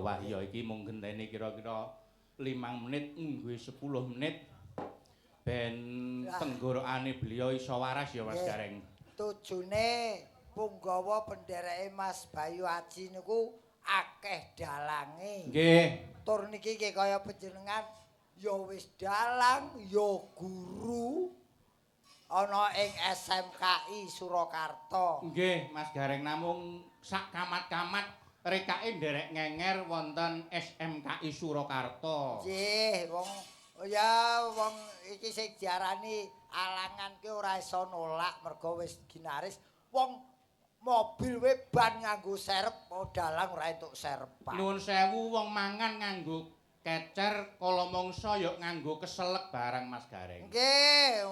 Wah, iya iki mung genteni kira-kira 5 menit nganggo 10 menit ben tenggorokane beliau iso waras ya Mas Gareng. Tujune punggawa pendereke Mas Bayu Aji niku akeh dalange. Nggih. Tur niki nggih kaya panjenengan ya wis dalang ya guru ana ing SMKI Surakarta. Nggih, Mas Gareng, namung sak kamat-kamat rekake nderek ngenger wonten SMKI Surakarta. Nggih, wong ya wong iki sing diarani alangan ki ora iso nolak mergo wis ginaris. Wong mobil we ban nganggo serep, dalang ora entuk serepan. Nuwun sewu, wong mangan nganggo kecer, kala mangsa ya nganggo keselek barang Mas Gareng. Nggih,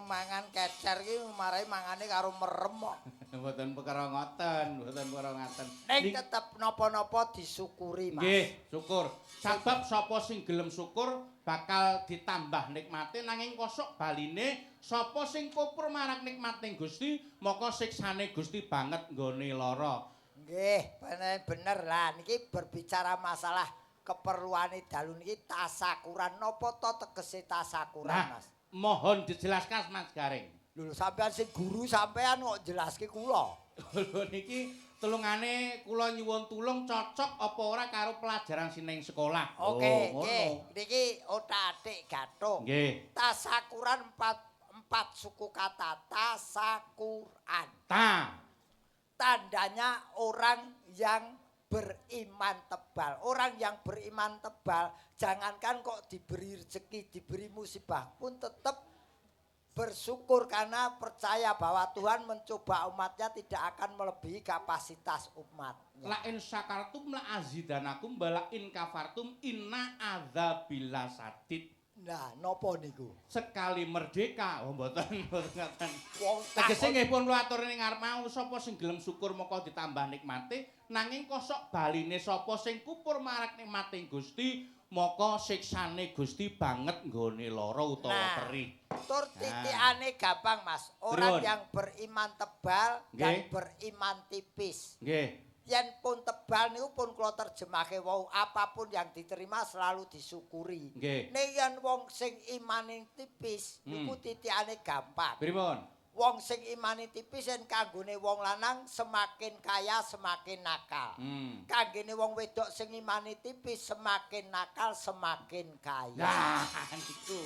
mangan kecer ki marai mangane karo merem kok. Mboten perkara ngoten, mboten perkara ngaten. Ning tetep napa-napa disyukuri, Mas. Nggih, syukur. Sabab sapa sing gelem syukur bakal ditambah nikmate, nanging kosok baline sapa sing kupur marang nikmate Gusti, maka siksane Gusti banget nggone lara. Nggih, bener lah niki berbicara masalah keperluane dalu niki tasakuran. Napa to tegese tasakuran, nah, Mas? Mohon dijelaskan Mas Gareng. Lho, sampean sing guru sampean kok jelaske kula. Lho niki tulungane kula nyuwun tulung cocok apa ora karo pelajaran sing ning sekolah. Oke, nggih. Niki otak-atik gathuk. Nggih. Tasakuran empat suku kata tasakuran. Ta. Tandanya orang yang beriman tebal. Orang yang beriman tebal, jangankan kok diberi rezeki, diberi musibah pun tetap bersyukur karena percaya bahwa Tuhan mencoba umatnya tidak akan melebihi kapasitas umatnya. La in syakartum la azidanakum wa la in kafartum inna adzabila sadid. Nah, napa niku? Sekali merdeka, oh mboten mboten ngaten. Wong tegese nggih pun kula atur ning ngarep mau, sapa sing gelem syukur moko ditambah nikmate, nanging kosok baline sapa sing kupur marang nikmate Gusti, moko siksane Gusti banget nggone lara utawa perih. Tur titikane gampang, Mas. Orang Pripun? yang beriman tebal dan Nggih. beriman tipis. Nggih. Yen pun tebal niku pun kula terjemahke wau, apapun yang diterima selalu disyukuri. Nggih. Nek yen wong sing imane tipis niku titikane gampang. Pripun? Wong sing imane tipis yen kanggone wong lanang semakin kaya semakin nakal. Kanggone wong wedok sing imane tipis semakin nakal semakin kaya. Nah, niku.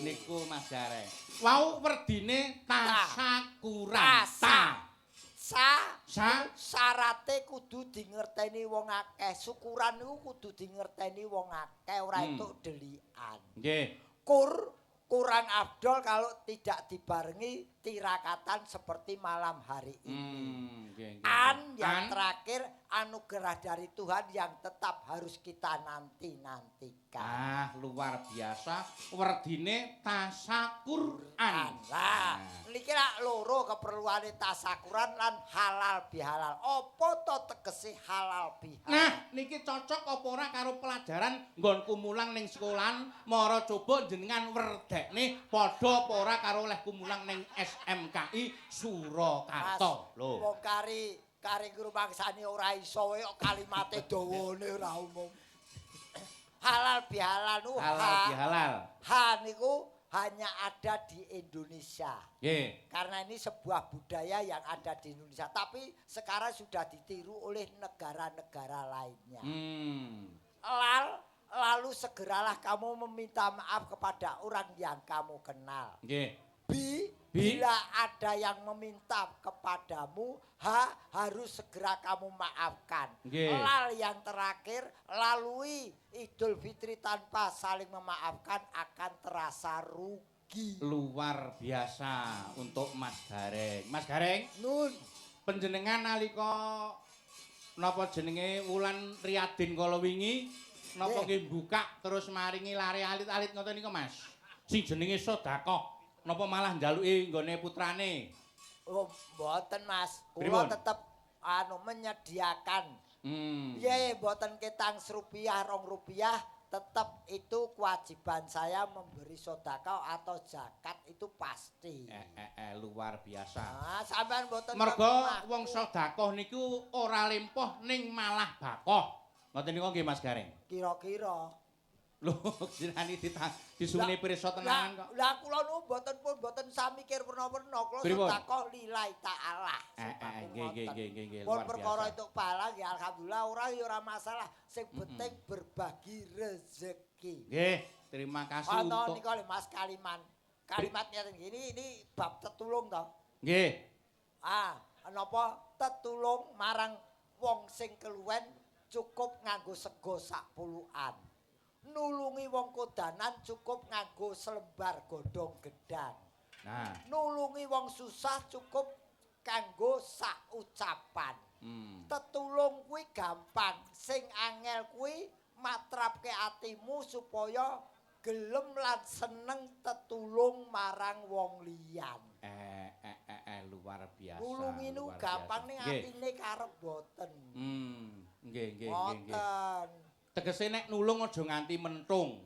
Niku Mas Gareng. Wau werdine tasakuran. Ta. Sa. Sa. Syarate kudu dingerteni wong akeh. Syukuran niku kudu dingerteni wong akeh, ora entuk delikan. Nggih. Kurang afdol kalau tidak dibarengi tirakatan seperti malam hari ini. Nggih, nggih. An yang An. terakhir anugerah dari Tuhan yang tetap harus kita nanti-nantikan. Ah, luar biasa. Werdine tasakuran. Lah, niki lak loro keperluane tasakuran lan halal bihalal. Apa to tegese halal bihalal? Nah, niki cocok apa ora karo pelajaran nggonku mulang ning sekolahan, mara coba jenengan werdekne padha apa ora karo olehku mulang ning SMKI Surakarta. Lho. Wong kari ngrumangsani ora iso wae kok kalimate dawane ora umum. Halal bihalal nu Halal bihalal. Ha niku hanya ada di Indonesia. Nggih. Karena ini sebuah budaya yang ada di Indonesia, tapi sekarang sudah ditiru oleh negara-negara lainnya. Lalu segeralah kamu meminta maaf kepada orang yang kamu kenal. Nggih. Bila ada yang meminta kepadamu, harus segera kamu maafkan. Nggih. Lal yang terakhir, lalui Idul Fitri tanpa saling memaafkan akan terasa rugi. Luar biasa untuk Mas Gareng. Mas Gareng, nun, panjenengan nalika napa jenenge wulan Riyadin kala wingi napa nggih buka terus maringi lare alit-alit ngoten niku Mas. Sing jenenge sedekah. Napa malah njaluki nggone putrane? Oh, mboten Mas. Kula tetep anu menyediakan. Piye mboten ketang Rp1, Rp2 tetep itu kewajiban saya memberi sedekah atau zakat itu pasti. Luar biasa. Ah, sampean mboten mergo wong sedekah niku ora lempoh ning malah bakoh. Ngoten niku nggih Mas Gareng. Kira-kira. Lho, jenenge disune pirsa tenanan kok. Lah kula niku mboten pun mboten samikir werna-werna, kula sedekah lillahi ta'ala. Nggih nggih nggih nggih. Pun perkara entuk pahala nggih alhamdulillah, ora ya ora masalah. Sing penting berbagi rezeki. Nggih, terima kasih untuk niku lho Mas Kaliman. Kalimat ngeten ini bab tetulung to. Nggih. Ah, napa tetulung marang wong sing keluwen cukup nganggo sego sak pulukan. Nulungi wong kodanan cukup nganggo selembar godhong gedang. Nah, nulungi wong susah cukup kanggo sak ucapan. Tetulung kuwi gampang, sing angel kuwi matrapke atimu supaya gelem lan seneng tetulung marang wong liyan. Luar biasa. Nulungi nu gampang ning atine karep boten. Nggih nggih nggih nggih. Tegese nek nulung aja nganti mentung.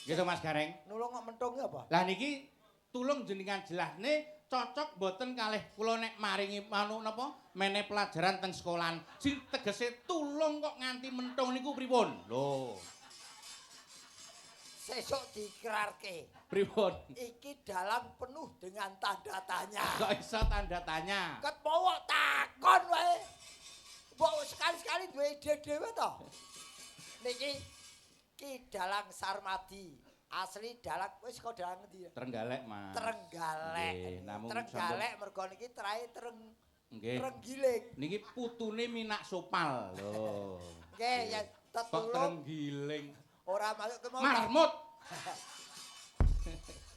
Nggih to Mas Gareng? Nulung kok mentung ya apa? Lah niki tulung jenengan jelasne cocok mboten kalih kula nek maringi anu napa meneh pelajaran teng sekolahan. Sing tegese tulung kok nganti mentung niku pripun? Lho. Sesuk diikrarke. Pripun? Iki dalang penuh dengan tanda tanya. Kok iso tanda tanya? Ket mau takon wae. Mbok sekali-sekali duwe ide dhewe to. Niki Ki Dalang Sarmadi. Asli dalang wis kok dalang ngendi? Trenggalek, Mas. Trenggalek. Trenggalek mergo niki trae nggih. Trenggiling. Niki putune Minak Sopal. Lho. Nggih, ya tetulung. Trenggiling. Ora masuk ke marmut.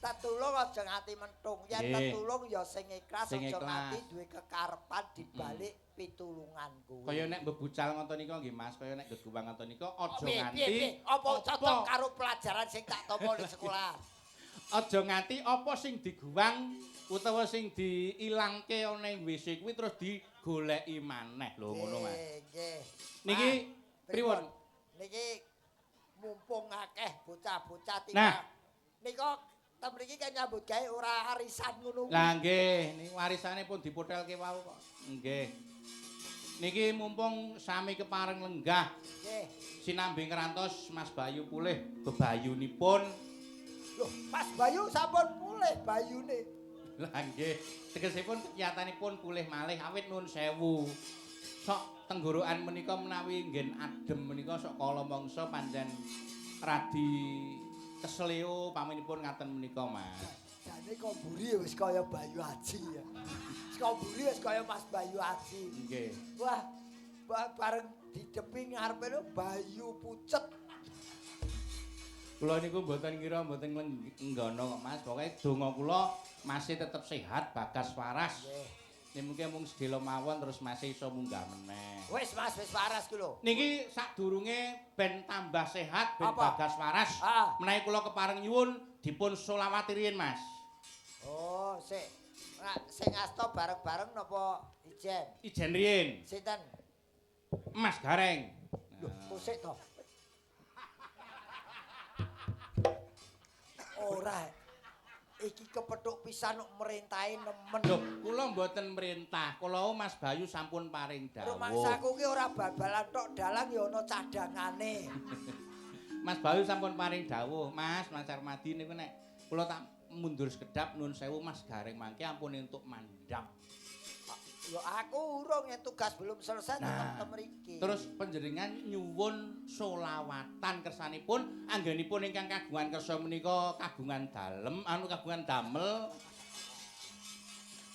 Tetulung aja nganti mentung. Yen tetulung ya sing ikhlas, aja nganti duwe kekarepan dibalik pitulungan kuwi. Kaya nek mbebucal ngoten nika nggih Mas, kaya nek geguwang ngoten nika aja nganti apa cocok karo pelajaran sing tak tampa ning sekolah. Aja nganti apa sing diguwang utawa sing diilangke ana ing WC kuwi terus digoleki maneh. Lho ngono Mas. Nggih. Niki pripun? Niki mumpung akeh bocah-bocah tinggal. Nika ten mriki kan nyambut gawe ora arisan ngono kuwi. Lah nggih, niku arisane pun dipotelke wau kok. Nggih. Niki mumpung sami kepareng lenggah. Nggih. Sinambi ngrantos Mas Bayu pulih bebayunipun. Loh, Mas Bayu sampun pulih bayune. Lah nggih, tegesipun kegiatanipun pulih malih awit nuwun sewu. Sok tenggorokan menika menawi nggen adem menika sok kala mangsa pancen radi kesleo paminipun ngaten menika Mas. Jane kok mburi wis kaya Bayu Aji ya. Kok mburi wis kaya Mas Bayu Aji. Nggih. Wah, bareng didepi ngarepe lho Bayu pucet. Kula niku mboten ngira mboten nggono kok Mas. Pokoke donga kula masih tetep sehat, bagas waras. Nggih. Nek mungkin mung sedhela mawon terus masih iso munggah meneh. Wis Mas, wis waras ku lho. Niki sadurunge ben tambah sehat, ben apa? Bagas waras. Menawi kula kepareng nyuwun dipun selawati riyin, Mas. Oh, sik. Sing asta bareng-bareng napa ijen? Ijen riyin. Sinten? Mas Gareng. Lho, kok sik to? Ora. Iki kepethuk pisan kok merintahe nemen. Lho, kula mboten merintah. Kula Mas Bayu sampun paring dawuh. Rumangsaku ki ora bal-balan tok, dalang ya ana cadangane. Mas Bayu sampun paring dawuh, Mas, Mas Sarmadi niku nek kula tak mundur sekedap nuwun sewu Mas Gareng mangke ampun entuk mandhap. Ya aku urung yen tugas belum selesai tetep mriki. Terus panjenengan nyuwun solawatan kersanipun anggenipun ingkang kagungan kersa menika kagungan dalem anu kagungan damel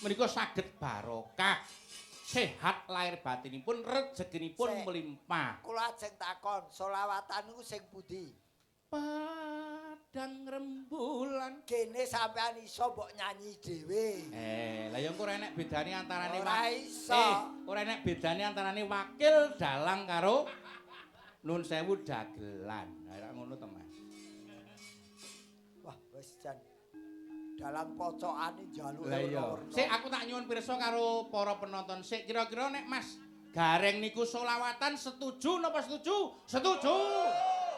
menika saged barokah sehat lahir batinipun rezekinipun melimpah. Kula ajeng takon solawatan niku sing pundi? Padang rembulan kene sampean iso mbok nyanyi dhewe. Lah ya engko ora enek bedane antarane ora enek bedane antarane wakil dalang karo nun sewu dagelan. Lah ngono to Mas. Wah, wis jan dalang pocokane njaluk. Lah iya. Sik aku tak nyuwun pirsa karo para penonton sik kira-kira nek Mas Gareng niku solawatan setuju napa setuju? Setuju.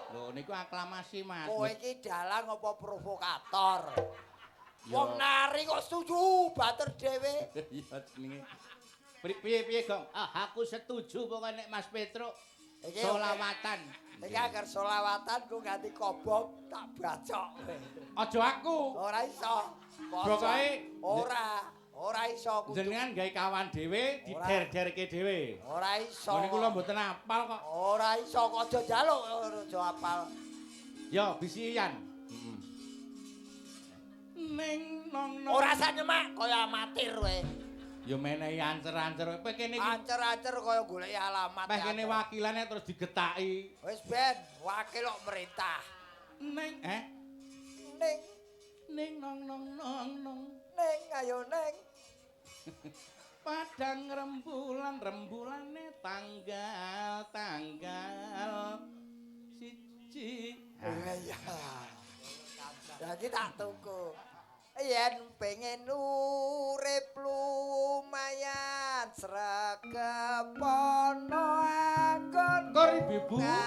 Lho niku aklamasi Mas. Kowe iki dalang apa provokator? Wong nari kok setuju bater dhewe. Iya jenenge. Piye-piye, Gong? Ah aku setuju pokoke nek Mas Petruk Iki Solawatan. Iki agar solawatan ku nganti kobong tak bacok kowe. Aja aku. Ora iso. Pokoke ora iso kudu. Jenengan gawe kawan dhewe, dider-derke dhewe. Ora iso. Ngene kula mboten apal kok. Ora iso kok aja njaluk aja apal. Ya, bisi Yan. Heeh. Ning nong nong. Ora usah nyemak kaya amatir kowe. Ya menehi ancer-ancer kowe kene iki. Ancer-ancer kaya goleki alamat. Peh kene wakilane terus digetaki. Wis ben, wakil kok merintah. Ning ning ning nong nong nong nong. Ning ayo ning. Padang rembulan rembulane tanggal tanggal 1. Iya. Lagi tak tuku. Yen pengen urip lumayan sregep ana anggon kor ibu. Ya.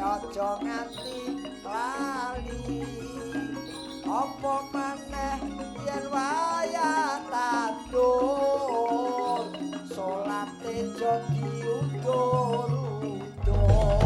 Aja nganti lali apa maneh yen wayah tandur salate aja diundur-undur.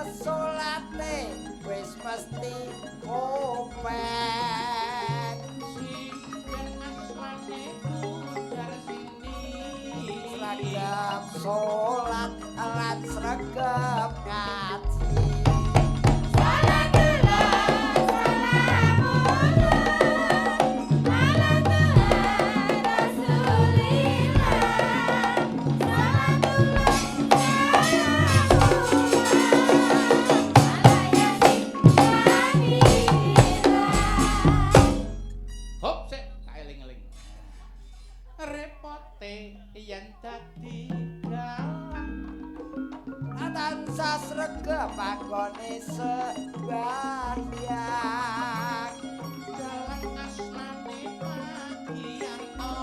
Salate wis mesti kopeng sinden asmane budar sini sregep salat lan sregep ngaji. Yen dadi dalang tansah sregep anggone sembahyang dalang asmane pagiyanto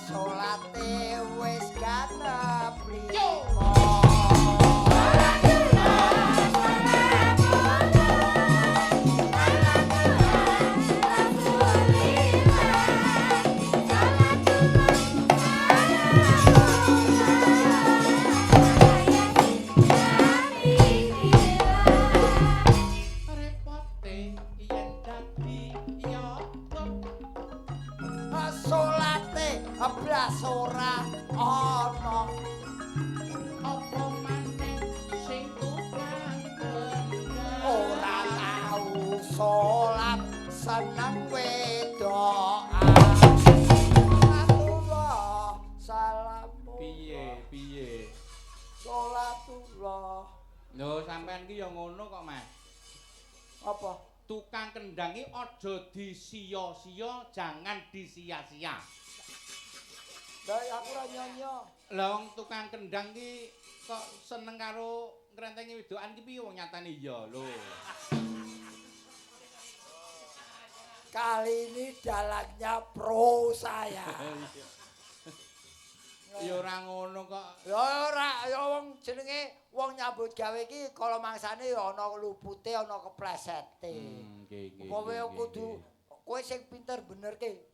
salate wis ganep limo. Salate blas ora ana apa maneh sing tukang kendang ora tau salat seneng wedokan. Salatullah salam. Piye piye salatullah. Lho sampean ki ya ngono kok Mas. Apa? Tukang kendang iki aja disia-sia, jangan disia-sia. Lah aku ora nyanyi. Lah wong tukang kendang ki kok seneng karo ngrentengi wedokan ki piye wong nyatane iya lho. Kali ini dalangnya pro saya. Ya ora ngono kok. Ya ora, ya wong jenenge wong nyambut gawe iki kala mangsane ya ana lupute, ana keplesete. Nggih, nggih. Kowe kudu kowe sing pinter benerke.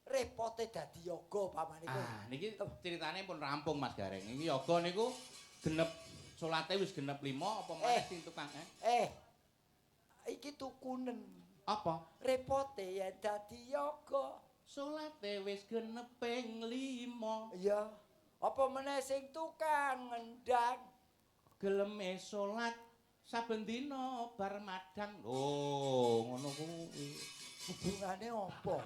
Repote dadi yoga pamane kowe. Ah, niki ceritane pun rampung Mas Gareng. Iki yoga niku genep salate wis genep 5 apa meneh sing tukang Iki tukunen. Apa? Repote yen dadi yoga. Salate wis genep ping 5. Iya. Apa meneh sing tukang ngendang geleme salat saben dina bar madang. Oh, ngono kuwi. Hubungane apa?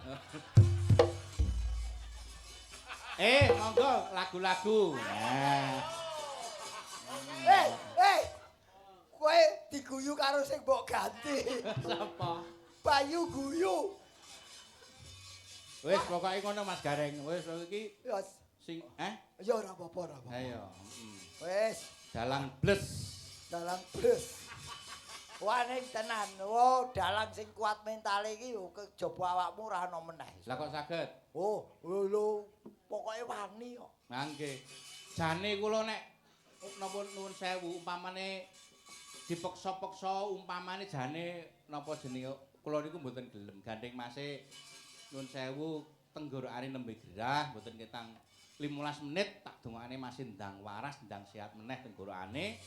Monggo lagu-lagu. Nah. Kowe diguyu karo sing mbok ganti. Sapa? Bayu guyu. Wis pokoke ngono Mas Gareng. Wis iki sing Ya ora apa-apa, ora apa-apa. Ayo. Wis. Dalang bles. Dalang bles. Wah ning tenan. Oh, dalang sing kuat mentale iki yo kejaba awakmu ora ana meneh. Lah kok saged? Oh, lho pokoke wani kok. Lah nggih. Jane kula nek napa nuwun sewu umpamane dipeksa-peksa umpamane jane napa jenenge kula niku mboten gelem gandeng mase nuwun sewu tenggorokane nembe gerah mboten ketang 15 menit tak dongakne masih ndang waras ndang sehat meneh tenggorokane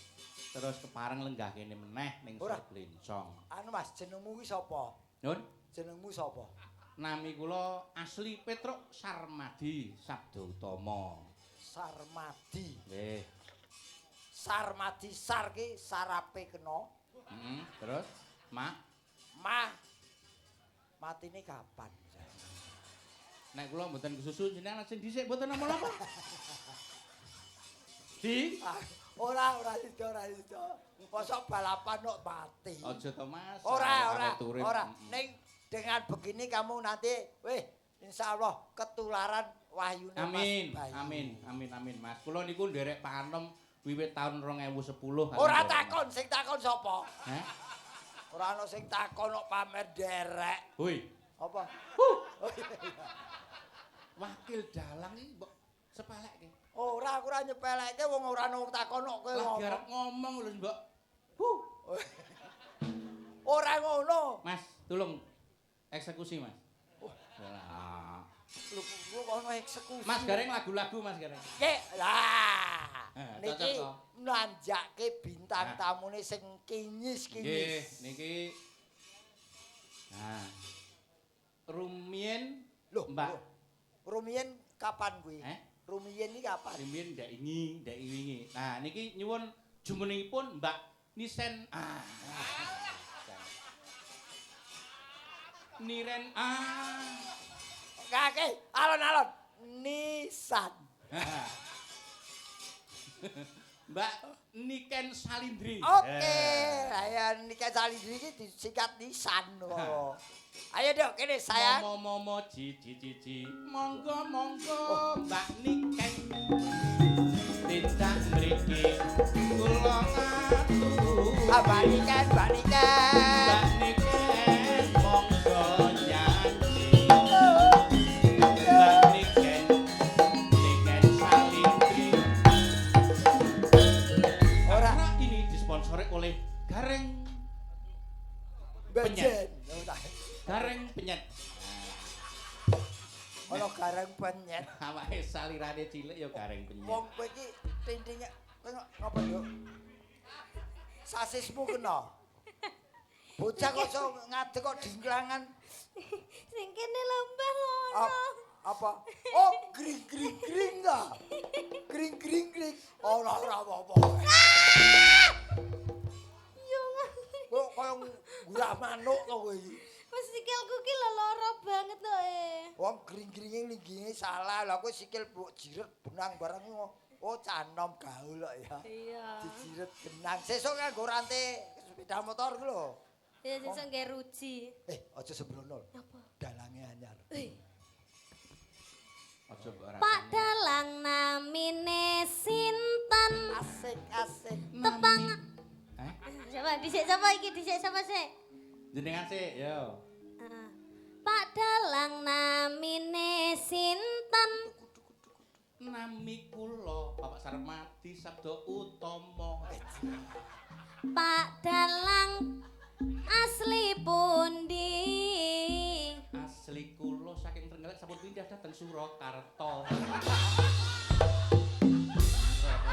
terus kepareng lenggah kene meneh ning Sor Blencong. Anu Mas, jenengmu kuwi sapa? Nun? Jenengmu sapa? Nami kula asli Petruk Sarmadi Sabda Utama. Sarmadi. Nggih. Sarmadi sar ki sarape kena. Heeh, terus ma ma matine kapan? Nek kula mboten kesusu jenengan sing dhisik mboten napa-napa. Di ora ora sida ora sida. Mosok balapan kok mati. Aja to Mas. Ora ora ora. Ning dengan begini kamu nanti weh insyaallah ketularan wahyune Mas. Amin. Amin amin amin Mas. Kula niku nderek panem wiwit taun 2010. Ora takon, sing takon sapa? Heh. Ora ana sing takon kok pamer nderek. Hoi. Apa? Huh. Wakil dalang iki mbok sepelekke. Ora, aku ora nyepelekke wong ora ana wong takon kok kowe ngomong. Lagi arep ngomong lho mbok. Huh. Ora ngono. Mas, tolong eksekusi, Mas. Wah. Lho kok ono eksekusi. Mas Gareng lagu-lagu Mas Gareng. Nggih. Lah. Niki nanjake bintang tamune sing kinyis-kinyis. Nggih, niki. Nah. Rumiyin lho, Mbak. Rumiyin kapan kuwi? Rumiyin iki kapan? Rumiyin ndak ingi, ndak wingi. Nah, niki nyuwun jumenengipun Mbak Nisen. Ah. Niren ah. Oke, alon-alon. Nisan. Mbak Niken Salindri. Oke, ayo Niken Salindri iki disingkat Nisan kok. Ayo dok, kene sayang. Momo ji ji ji ji. Monggo monggo Mbak Niken. Tindak mriki kula ngaturi. Mbak Niken, Mbak Niken. Mbak Niken monggo nyanyi. Mbak Niken, Niken Salindri. Ora. Ini disponsori oleh Gareng Bejen. Gareng penyet. Ono gareng penyet. Awake salirane cilik ya gareng penyet. Wong kowe iki tintinge kowe ngopo, Nduk? Sasismu kena. Bocah kok iso ngadeg kok dingklangan. Sing kene lembah ngono. Apa? Oh, gring gring gring ta. Gring gring gring. Ora ora apa-apa. Yo. Kok koyo ngurah manuk to kowe iki. Wis sikilku ki lho lara banget to e. Wong gring-gringe lingginge salah. Lah kowe sikil mbok jiret benang bareng oh canom gaul kok ya. Iya. Dijiret benang. Sesuk nganggo rantai sepeda motor ku lho. Ya sesuk nggae ruji. Aja sembrono. Apa? Dalange anyar. Aja mbok rasani. Pak Dalang namine sinten? Asik asik. Tepang. Siapa dhisik sapa iki dhisik sapa sik? Jenengan sik, yo. Pak Pak Dalang namine sinten? Nami kula Bapak Sarmadi Sabda Utama. Pak Dalang asli pundi? Asli kula saking Trenggalek sampun pindah dhateng Surakarta.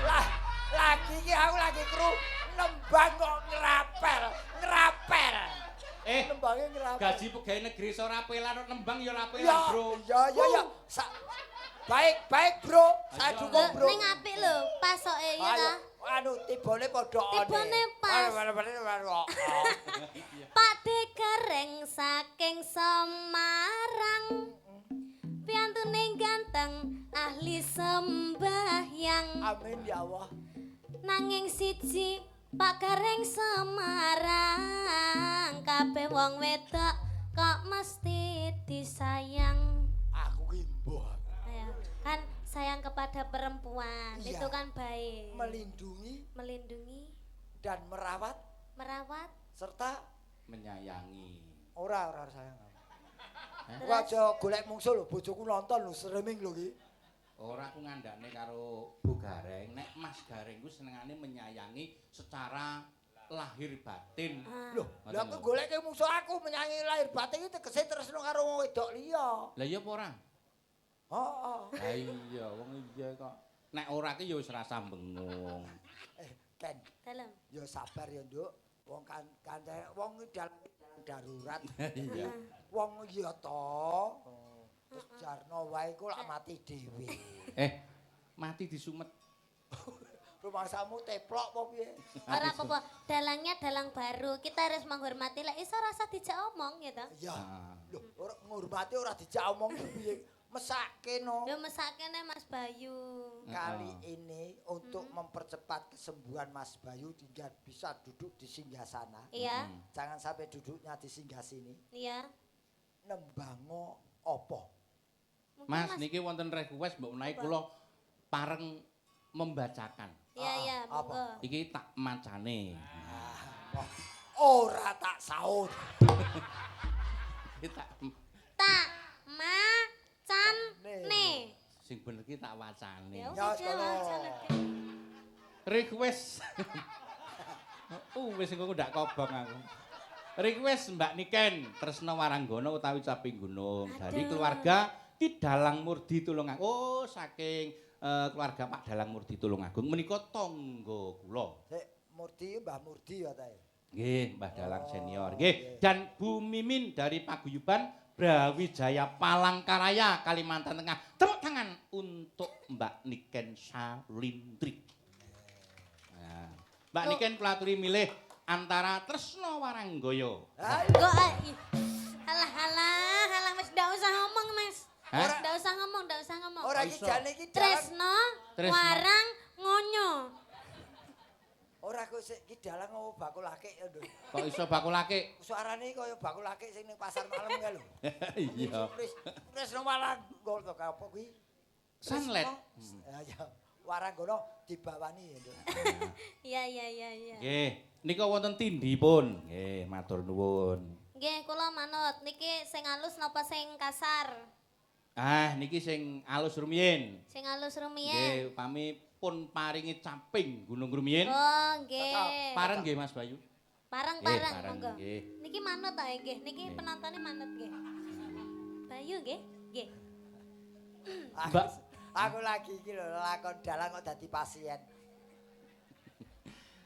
Lah, lagi iki aku lagi kru nembang kok ngrapel, ngrapel. Nembange ngrapel. Gaji pegawai negeri iso rapelan kok nembang ya rapelan, Ya, Bro. ya, ya, ya. Baik, baik, Bro. Saya dukung, Bro. Ning apik lho, pasoke ya ta. Anu tibone padha one. Tibone pas. Pak De Gareng saking Semarang. Piantune ganteng, ahli sembahyang. Amin ya Allah. Nanging siji Pak Gareng Semarang, kabeh wong wedok kok mesti disayang. Aku ki mbuh. Ayo, kan sayang kepada perempuan, Iya. itu kan baik. Melindungi, Melindungi, dan merawat, merawat, serta menyayangi. Ora sayang. Hah? Kowe aja golek mungsuh lho, bojoku nonton lho streaming lho ki. Ora aku ngandhakne karo Bu Gareng, nek Mas Gareng ku senengane menyayangi secara lahir batin. Ah. Lho, lha aku goleke mungsuh aku menyayangi lahir batin iki tegese tresno karo wong wedok liya. Lah iya apa ora? Heeh. Lah iya, wong iya kok. Nek ora ki ya wis rasa bengung. Ken, Dalem. ya sabar ya, Nduk. Wong kan wong dalam darurat. Iya. Wong iya to. Terus jarno wae ku lak mati dhewe. Mati disumet. Rumangsamu teplok apa piye? Ora apa-apa, dalangnya dalang baru. Kita harus menghormati. Lah iso rasa dijak omong gitu. Iya. Lho, ora ngurmati ora dijak omong ki piye? Mesake no. Ya mesakene Mas Bayu. Kali ini untuk mempercepat kesembuhan Mas Bayu hingga bisa duduk di singgasana. Iya, Jangan sampai duduknya di singgasini. iya. Nembango apa? Mungkin Mas niki wonten request mbok menawi kula pareng membacakan. Iya, iya, Apa? monggo. Iki tak macane. Ora tak saut. Iki tak Tak macane. sing bener ki tak wacane. Ya Ya, wis, sekolah. wacane. Request. Wis engko ndak kobong aku. Request Mbak Niken Tresna Waranggono utawi Caping Gunung dari Aduh. keluarga Ki Dalang Murdi Tulungagung. Oh, saking keluarga Pak Dalang Murdi Tulungagung menika tangga kula. Sik, Murdi Mbah Murdi ya ta. Nggih, Mbah Dalang Oh, senior. Nggih, nggih. dan Bu Mimin dari Paguyuban Brawijaya Palangkaraya, Kalimantan Tengah. Tepuk tangan untuk Mbak Niken Salindri. Nah, Mbak Loh. Niken kula aturi milih antara Tresna Waranggaya. Ayo. Kok alah alah alah Mas ndak usah ngomong Mas. Hah? Ndak usah ngomong, ndak usah ngomong. Ora iki Iso. jane iki dalang. Tresno Tresno. Warang Ngonyo. Ora kok sik iki dalang apa bakul akik ya, Nduk. Kok iso bakul akik? Suarane kaya bakul akik sing ning pasar malam kae lho. Iya. Tresno Waranggono apa kuwi? Sunlight. Ya ya. Waranggono dibawani ya, Nduk. Iya iya iya iya. Nggih, nika wonten tindhipun. Nggih, matur nuwun. Nggih, kula manut. Niki sing alus napa sing kasar? Ah, niki sing alus rumiyin. Sing alus rumiyin. Nggih, upami pun paringi caping gunung rumiyin. Oh, nggih. Pareng nggih Mas Bayu. Pareng Nggih, pareng pareng, monggo. nggih. Niki manut ta nggih. Niki Nggih. penontonnya manut nggih. Bayu nggih? Nggih. Mbak. Aku lagi iki lho lakon dalang kok dadi pasien.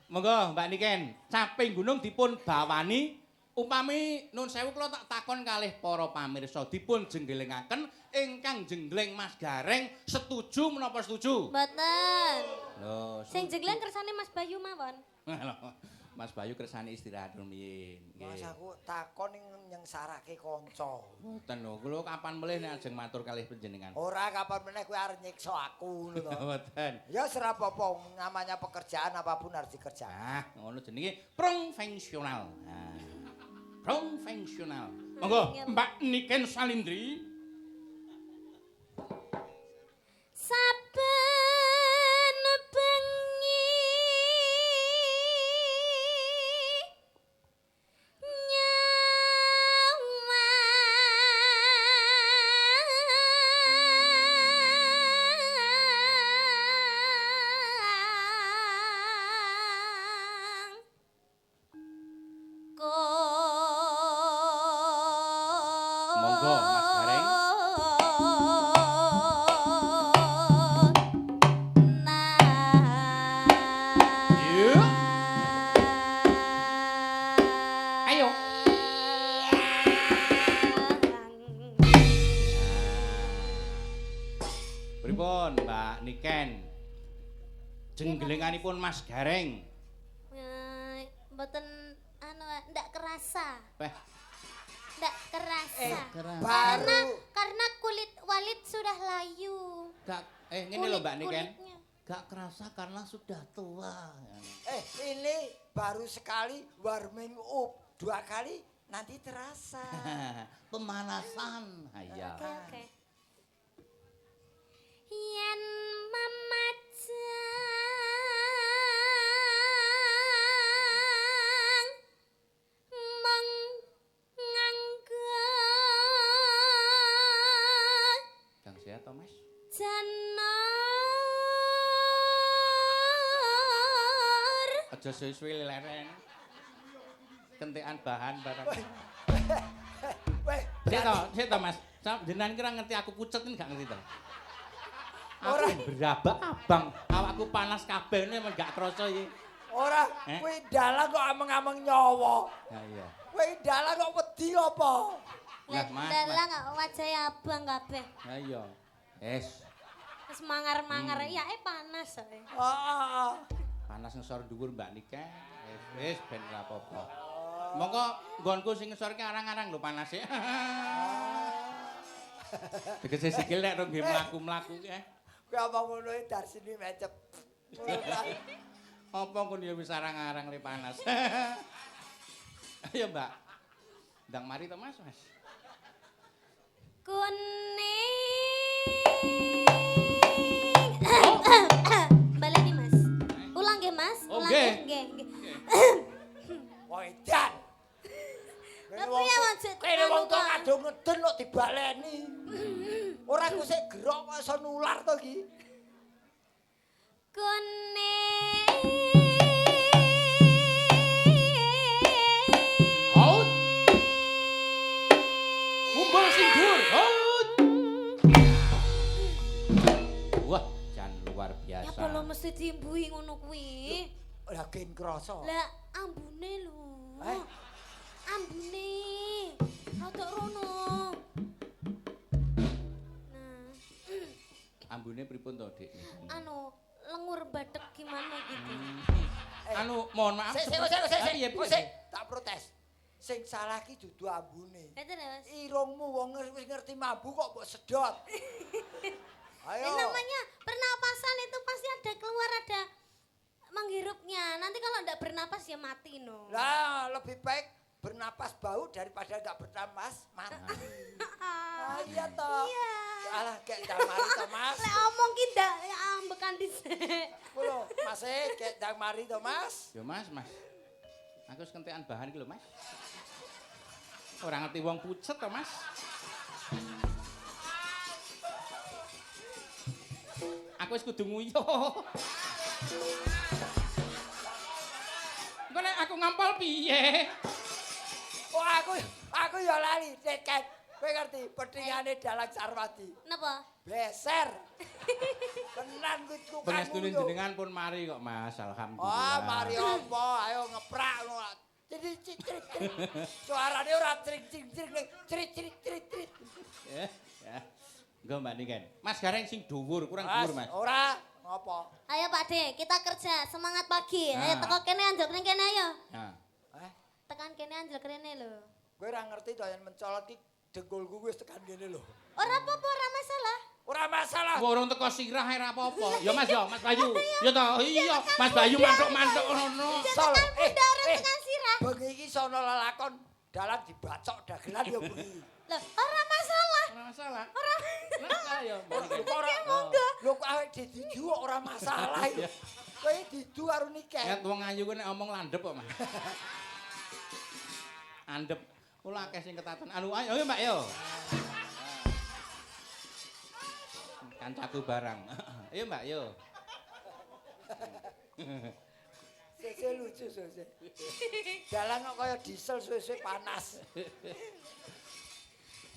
Monggo Mbak Niken, caping gunung dipun bawani. Upami nun sewu kula tak takon kalih para pamirsa dipun jenggelengaken ingkang jenggleng Mas Gareng setuju menapa setuju? Mboten. Lho, Sing jenggleng kersane Mas Bayu mawon. Mas Bayu kersane istirahat rumiyin. Mas Nggih. aku takon ning nyengsarake kanca. Mboten lho, kula kapan melih nek ajeng matur kalih panjenengan. Ora kapan meneh kowe arep nyiksa aku ngono to. Mboten. Ya ora apa-apa, namanya pekerjaan apapun harus dikerjakan. Ah, ngono jenenge profesional. Nah. Profesional. Monggo Mbak Niken Salindri. Saben bengi nyawang Monggo Mas Gareng. Yuk. Ayo. Pripun Mbak Niken? Jenggelenganipun Mas Gareng. Mboten anu ndak kerasa. Peh. Ndak kerasa. Baru Karena kulit Walid sudah layu. Gak ngene lho Mbak Niken. Kulit-kulitnya. Gak kerasa karena sudah tua. Ini baru sekali warming up, 2 kali nanti terasa. Pemanasan. Iya. Oke, oke. Yen memajang meng nganggo Kang sehat to, Mas? janur. Aja suwe-suwe leren. Kentekan bahan barang. Weh, Sik to, Mas. Jenengan kira ngerti aku pucet ini gak ngerti to? Aku Ora. berabak abang, awakku panas kabeh ini emang gak kerasa iki. Ora, kuwi dalang kok ameng-ameng nyawa. Ya iya. Kuwi dalang kok wedi apa? Lah, Mas, Dalang wajahe abang kabeh. Ya iya. Es, Wis mangar-mangar ya panas soe. Heeh. panas ngesor dhuwur Mbak Niken. Wis ben ora apa-apa. Monggo nggonku sing ngesor ki arang-arang lho panase. Tegese sikil nek rong nggih mlaku-mlaku ki. Kuwi apa ngono e Darsini mecep. Apa ngono ya wis arang-arang le panas. Ayo Mbak. Ndang mari to Mas, Mas. Kuning. Baleni Mas. Ulang nggih Mas, Oh, ulang nggih. nggih, nggih. Wong edan. Lah piye maksud Kene wong anu tuwa kok? kadung ngeden kok dibaleni. Ora ku sik gerok kok iso nular to iki. Kuning. Haut. Mumbul sing dhuwur. Haut. Wah, jan luar Ya biasa. apa lo mesti diimbuhi ngono kuwi? Lah gen krasa. Lah ambune lho. Eh? Ambune. Rodok rono. Nah, Ambune pripun to, Dik? anu lengur batek gimana gitu. Anu, mohon maaf. Sik sik sik sik. Piye, piye? Sik, tak protes. Sing salah ki dudu ambune. Itu lho, Mas. Irungmu wong wis ngerti mambu kok mbok sedot. Ayo. Ya, namanya pernapasan itu pasti ada keluar ada menghirupnya. Nanti kalau enggak bernapas ya mati no. Lah, lebih baik bernapas bau daripada enggak bernapas mati. Ah, iya toh. Iya. Alah, gek ndang mari to, Mas. Lek omong ki ndak ya ambekan dhisik. Kulo, Mas e gek ndang mari to, Mas. Yo Mas, Mas. Aku wis kentekan bahan iki lho, Mas. Ora ngerti wong pucet to, Mas. Aku wis kudu nguyuh. Engko nek aku ngampal piye? Oh, aku ya lali, Nek. Kowe ngerti petingane Dalang Sarwati. Napa? Beser. Tenan kuwi tukang. Pengestune jenengan pun mari kok, Mas. Alhamdulillah. Oh, mari apa? Ayo ngeprak ngono. Crit crit crit. Suarane ora cring cring cring, crit crit crit crit. Ya, ya. Engko Mbak Niken. Mas Gareng sing dhuwur, kurang dhuwur, Mas. Ora, ngopo? Ayo Pak De, kita kerja semangat pagi. Ayo Nah. teko kene anjlok ning kene ayo. Nah. Tekan kene anjlok rene lho. Kowe ora ngerti to yen mencolot ki dengkulku wis tekan kene lho. Ora apa-apa, ora masalah. Ora masalah. Wong teko sirah ora apa-apa. Ya Mas ya, Mas Bayu. Ya to, iya, Mas Bayu mantuk-mantuk ngono. Sol. Tekan pundak ora tekan sirah. Bengi iki sono lelakon dalan dibacok dagelan ya bengi. Lho, ora masalah. Ora masalah. Ora. Lah ya, Mbak Niken. Lho kok ora Lho kok awake didu kok ora masalah iki. Kowe didu karo Niken. Ingat wong ayu ku nek omong landhep kok, Mas. Andep. Kula akeh sing ketaten. Anu ayo ayo Mbak yo. Kancaku barang. Ayo Mbak yo. Sese lucu sese. Dalan kok kaya diesel suwe-suwe panas.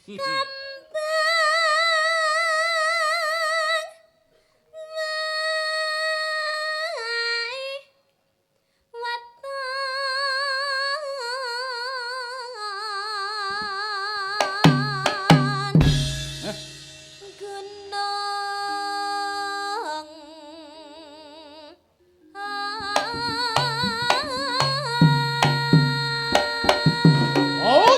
Kembang wae weton gunung. Oh.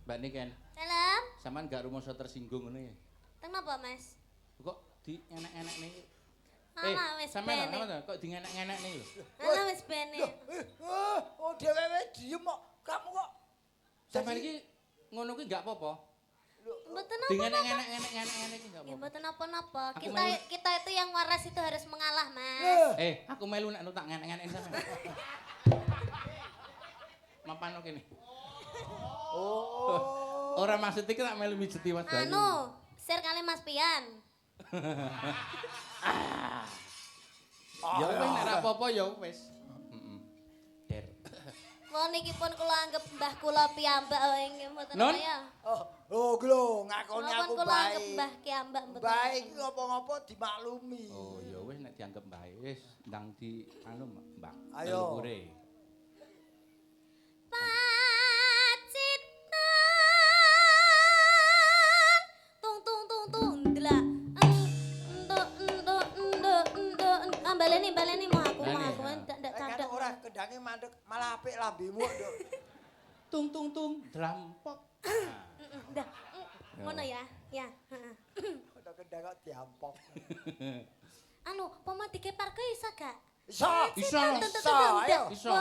Mbak Niken, Dalem, sampean gak rumoso tersinggung ngono ya? Teng napa, Mas? Kok di enek-enek nih? Alah wis sampean bene. lho, kok di enek-enek nih lho. Alah wis bene. Loh, oh dhewe diem kok. Kamu kok Sampean iki ngono kuwi gak apa-apa. Mboten Di napa-napa. enek-enek iki gak Ya apa-apa. mboten napa-napa. Aku Kita kita itu yang waras itu harus mengalah, Mas. Aku melu nek tak ngenek-ngenek sampean. Mapan kene. Oh. Ora maksud iki tak melu mijeti Mas Bayu. Anu, share kali Mas Pian. Ya wis nek ora apa-apa ya wis. Heeh. Der. Wong niki pun kula anggap mbah kula piyambak wae nggih mboten Nun? apa ya. Oh, oh lho, ngakoni Kula pun aku kula anggap baik. mbah kiyambak mboten. Baik iki ngopo-ngopo dimaklumi. Oh ya wis nek dianggap mbah wis ndang di anu Mbah. Ayo. Leluhure. Pacitan tung tung tung tung dla endo endo endo endo ah baleni baleni mau aku mau Baleni, aku ya. ndak ndak Eh, kan cadok. ora kendange mandek malah apik lambemu, Nduk. Tung tung tung drampok. Ndak ngono ya. Ya, heeh. Udah kendang kok diampok. Anu, pomo dikeparke iso gak? Iso. Iso. Iso, ayo. Iso.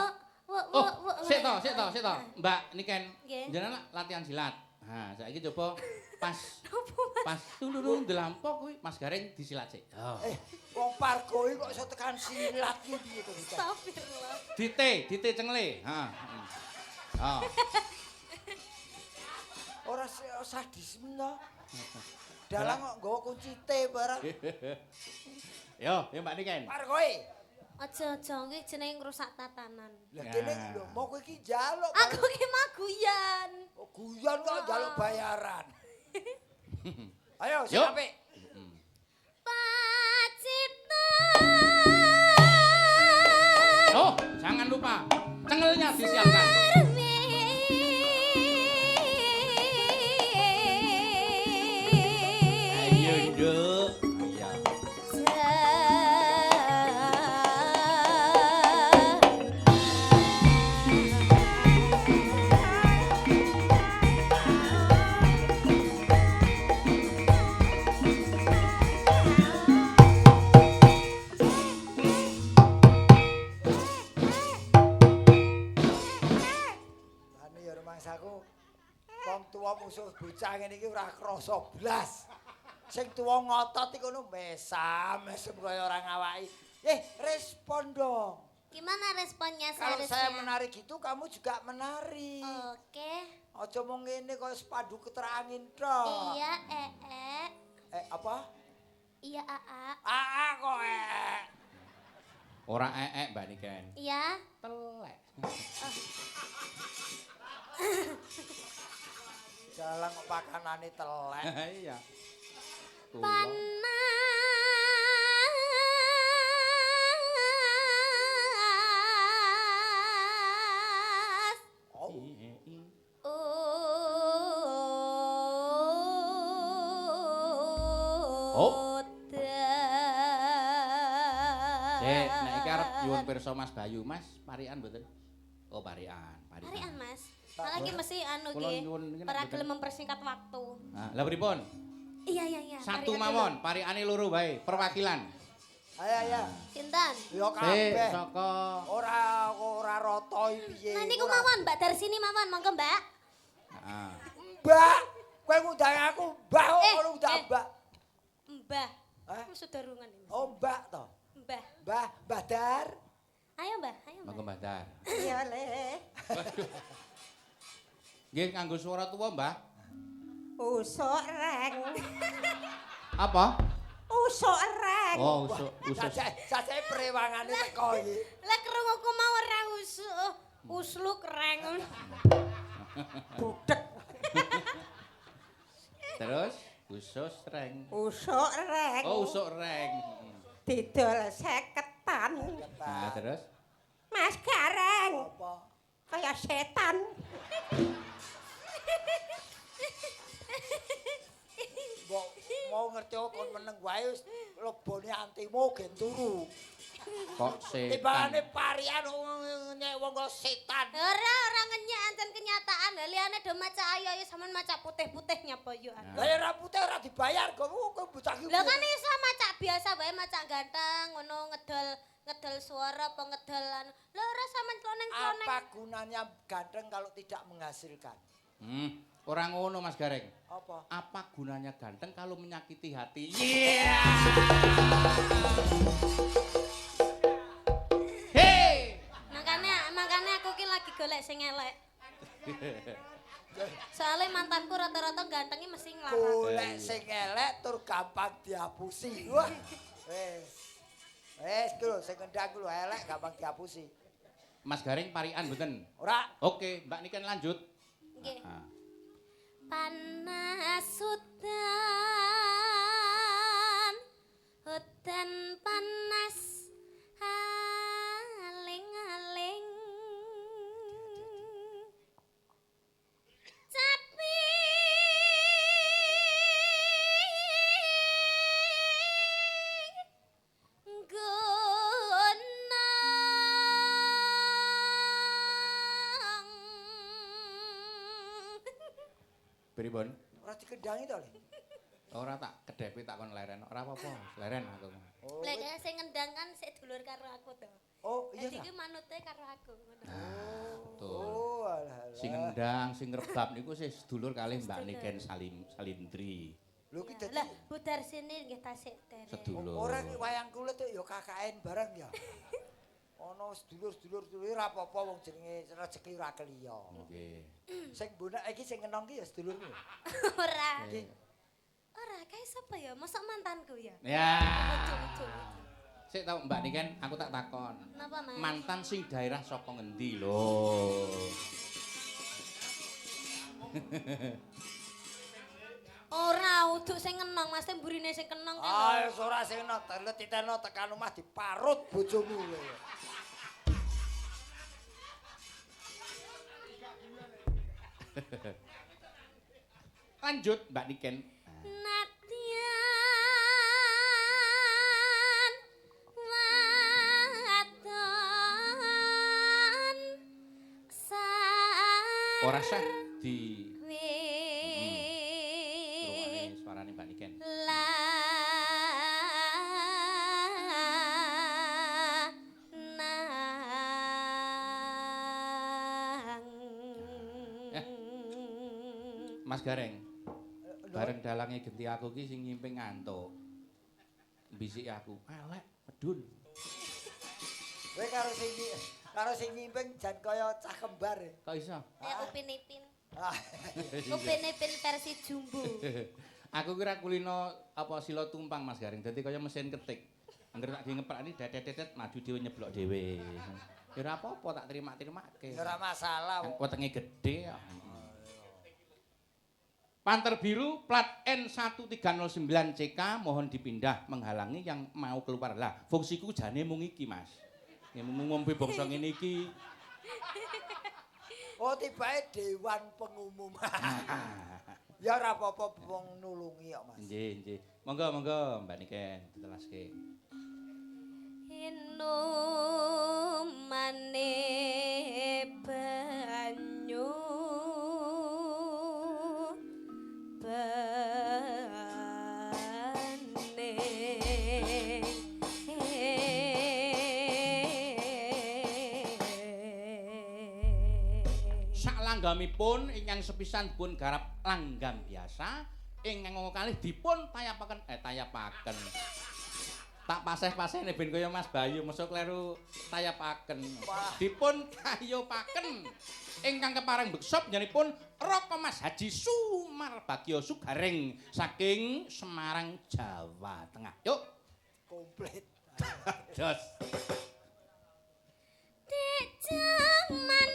Wo wo Oh, wo. sik to, sik to, sik to. Mbak Niken, Nggih. jenengan latihan silat. Ha, saiki coba pas pas tulung delampok kuwi Mas Gareng disilat sik. Oh. Wong Pargo iki kok iso tekan silat ki piye to? Cak? Astagfirullah. Dite, dite cengle. Ha. Oh. Ora sadisme to. Dalang kok nggawa kunci T barang. Yo, yo Mbak Niken. Pargoe. Aja-aja iki jenenge ngrusak tatanan. Lah kene lho, mau kowe iki njaluk. Aku ki maguyan. Oh, guyon kok njaluk bayaran. Ayo, sing Yuk. apik. Pacitan. Oh, jangan lupa cengelnya disiapkan. Ayo, Nduk. Ayo. Ane ya rumangsaku wong tuwa musuh bocah ngene iki ora krasa blas. Sing tuwa ngotot iku ngono mesam-mesem kaya ora ngawaki. Respon dong. Gimana responnya Kalau seharusnya? saya menari gitu, kamu juga menari. Oke. Aja mung ngene kaya spanduk keterangin tok. Iya, Apa? Iya, aa. Aa kok eh. Ora ee Mbak Niken. Iya. Telek. Jalan kok pakanane telek. Iya. Panas. Oh. Oh. Sik, nek iki arep nyuwun pirsa Mas Bayu, Mas, parikan mboten? Oh, parikan, parikan. Parikan, Mas. Malah iki mesti anu Kula iki. nyuwun iki nek Ora mboten. gelem mempersingkat waktu. Nah, lha pripun? Iya, iya, iya. Satu parikan mawon, parikane loro wae, perwakilan. Ayo ayo. dulu. Sinten? Yo Sik, kabeh. saka Ora ora rata iki piye. Nah niku Ora. mawon Mbak Darsini mawon, monggo Mbak. Heeh. Mbak, kowe ngundang aku Mbak kok ngono ngundang Mbak. Mbah. Hah? Sudarungan ini. Oh, Mbak toh. Mbah. Mbah, Mbah Dar. Ayo Mbah, ayo Mbah. Monggo Mbah Dar. Iya le. Waduh. Nggih nganggo suara tua, Mbah. Usuk reng. Apa? Usuk reng. Reng. Oh, usuk, usus. Sajake prewangane teko iki. Lah krunguku mau ora usuk. Usluk reng. Budek. Terus usus reng. Usuk reng. Oh, usuk reng. Didol 50-an. Nah, terus Mas Gareng. Apa? Kaya setan. Mbok mau ngerti kon meneng wae wis lebone antimu gen turu. Kok setan. Timbangane parian nyek wong kok setan. Ora ora ngenyek ancen kenyataan. Lah liyane do maca ayo ayo sampean maca putih-putih nyapa yo. Lah ya ora putih ora dibayar kok kowe bocah iki. Lah kan iso maca biasa wae maca ganteng ngono ngedol ngedol suara apa ngedol anu. Lah ora sampean kloneng-kloneng. Apa gunanya ganteng kalau tidak menghasilkan? Ora ngono Mas Gareng. Apa? Apa gunanya ganteng kalau menyakiti hati? Iya. Hey. Makanya aku ki lagi golek sing elek. Soalnya mantanku rata-rata gantengnya mesti nglarang. Golek sing elek tur gampang dihapusi. Wah. Wis. Wis ku lho sing kendang ku lho elek gampang dihapusi. Mas Gareng parikan mboten? Ora. Oke, Mbak Niken lanjut. Nggih. Panas udan, udan panas aling-aling. Capi gunung. Pripun? Ora dikendangi to, Le? Ora tak kedhepi tak kon leren. Ora apa-apa, leren aku. Oh, Lah kaya sing ngendang kan sik dulur karo aku to. Oh, iya Dadi ta? ki manute karo aku ngono. Betul. Oh, alah. alah. Sing ngendang, sing rebab niku sih sedulur kalih Mbak Niken Salindri. Lho ki dadi Lah Bu Darsini nggih tasik derek. Sedulur. ora ki wayang kulit ya KKN bareng ya. Ana sedulur-sedulur dulur ora apa-apa wong jenenge rezeki ora keliya. Nggih. Sing bonak iki sing ngenong ki ya sedulurmu. Ora. Iki Ora, kae sapa ya? Mosok mantanku ya? Ya. Ujuk-ujuk. Sik tau Mbak Niken, aku tak takon. Napa, Mas? Mantan sing daerah saka ngendi lho? Ora, uduk sing ngenong, Mas, mburine sing kenong kae. Ah, wis ora sing ngenong, telet titeno tekan omah diparut bojomu lho. Lanjut Mbak Niken. Nadyan wadon Ora sah di rungokne suarane Mbak Niken. Mas Gareng, bareng dalange genti aku ki sing nyimping ngantuk. Bisiki aku, elek medun. Kowe karo sing nyimping jan kaya cah kembar. Kok iso? Kayak Upin Ipin. Ah, Upin Ipin versi jumbo. Aku kira kulino apa sila tumpang Mas Gareng, dadi kaya mesin ketik. Angger tak ngeprakni dedet-dedet maju dhewe nyeblok dhewe. Ya ora apa-apa tak terima-terimake. Ya ora masalah wong. Wetenge gedhe kok. Panter biru plat N1309CK mohon dipindah menghalangi yang mau keluar. Lah, fungsiku jane mung iki, Mas. Ya mung ngombe bangsa ngene iki. Oh, tibake dewan pengumuman. Ya ora apa-apa wong nulungi kok, Mas. Nggih, nggih. Monggo, monggo Mbak Niken ditelaske. Inumane banyu bane Sak langgamipun ingkang sepisan dipun garap langgam biasa, ingkang angka kalih dipun tayapaken tayapaken. Tak paseh-pasehne ben kaya Mas Bayu mosok kleru tayapaken. Dipun tayopaken. Ingkang kepareng beksa panjenenganipun Raka Mas Haji Sumarbagyo Sugareng saking Semarang, Jawa Tengah. Yuk. Komplit. Jos. Dek jaman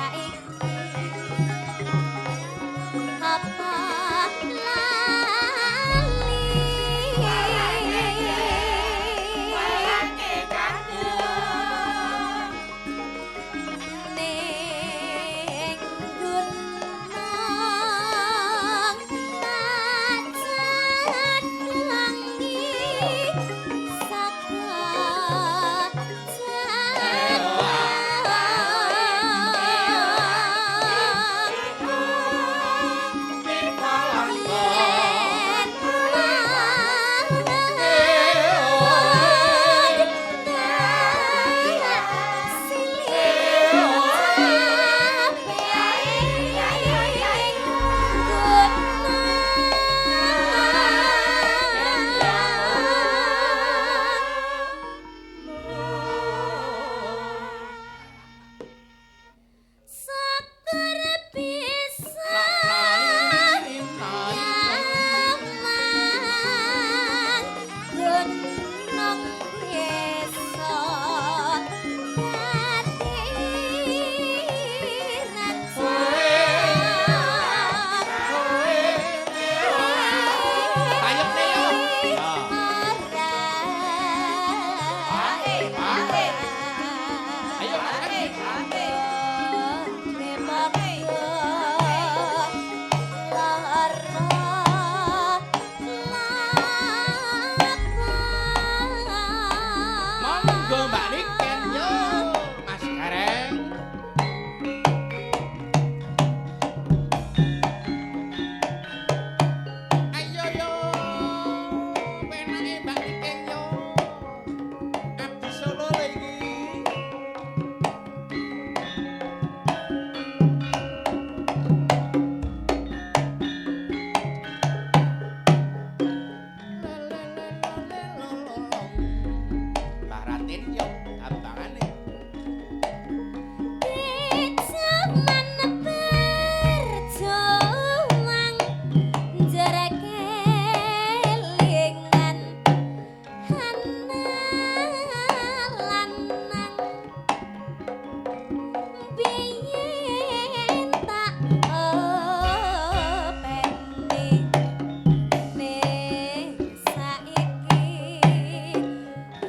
saiki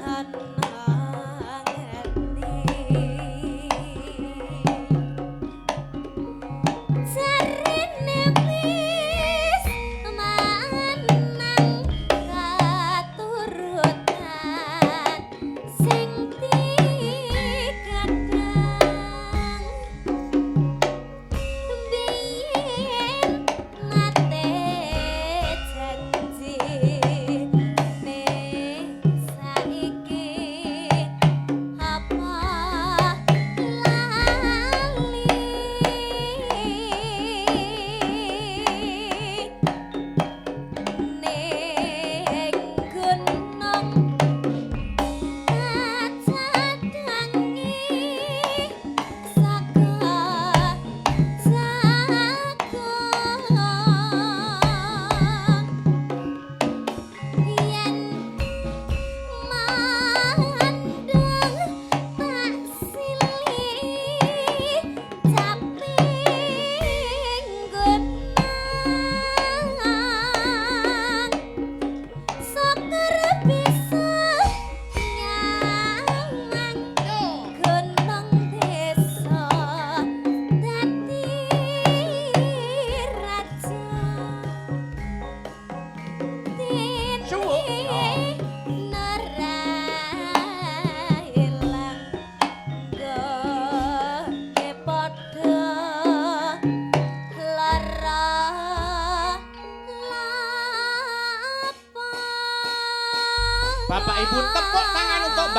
ana ngerti.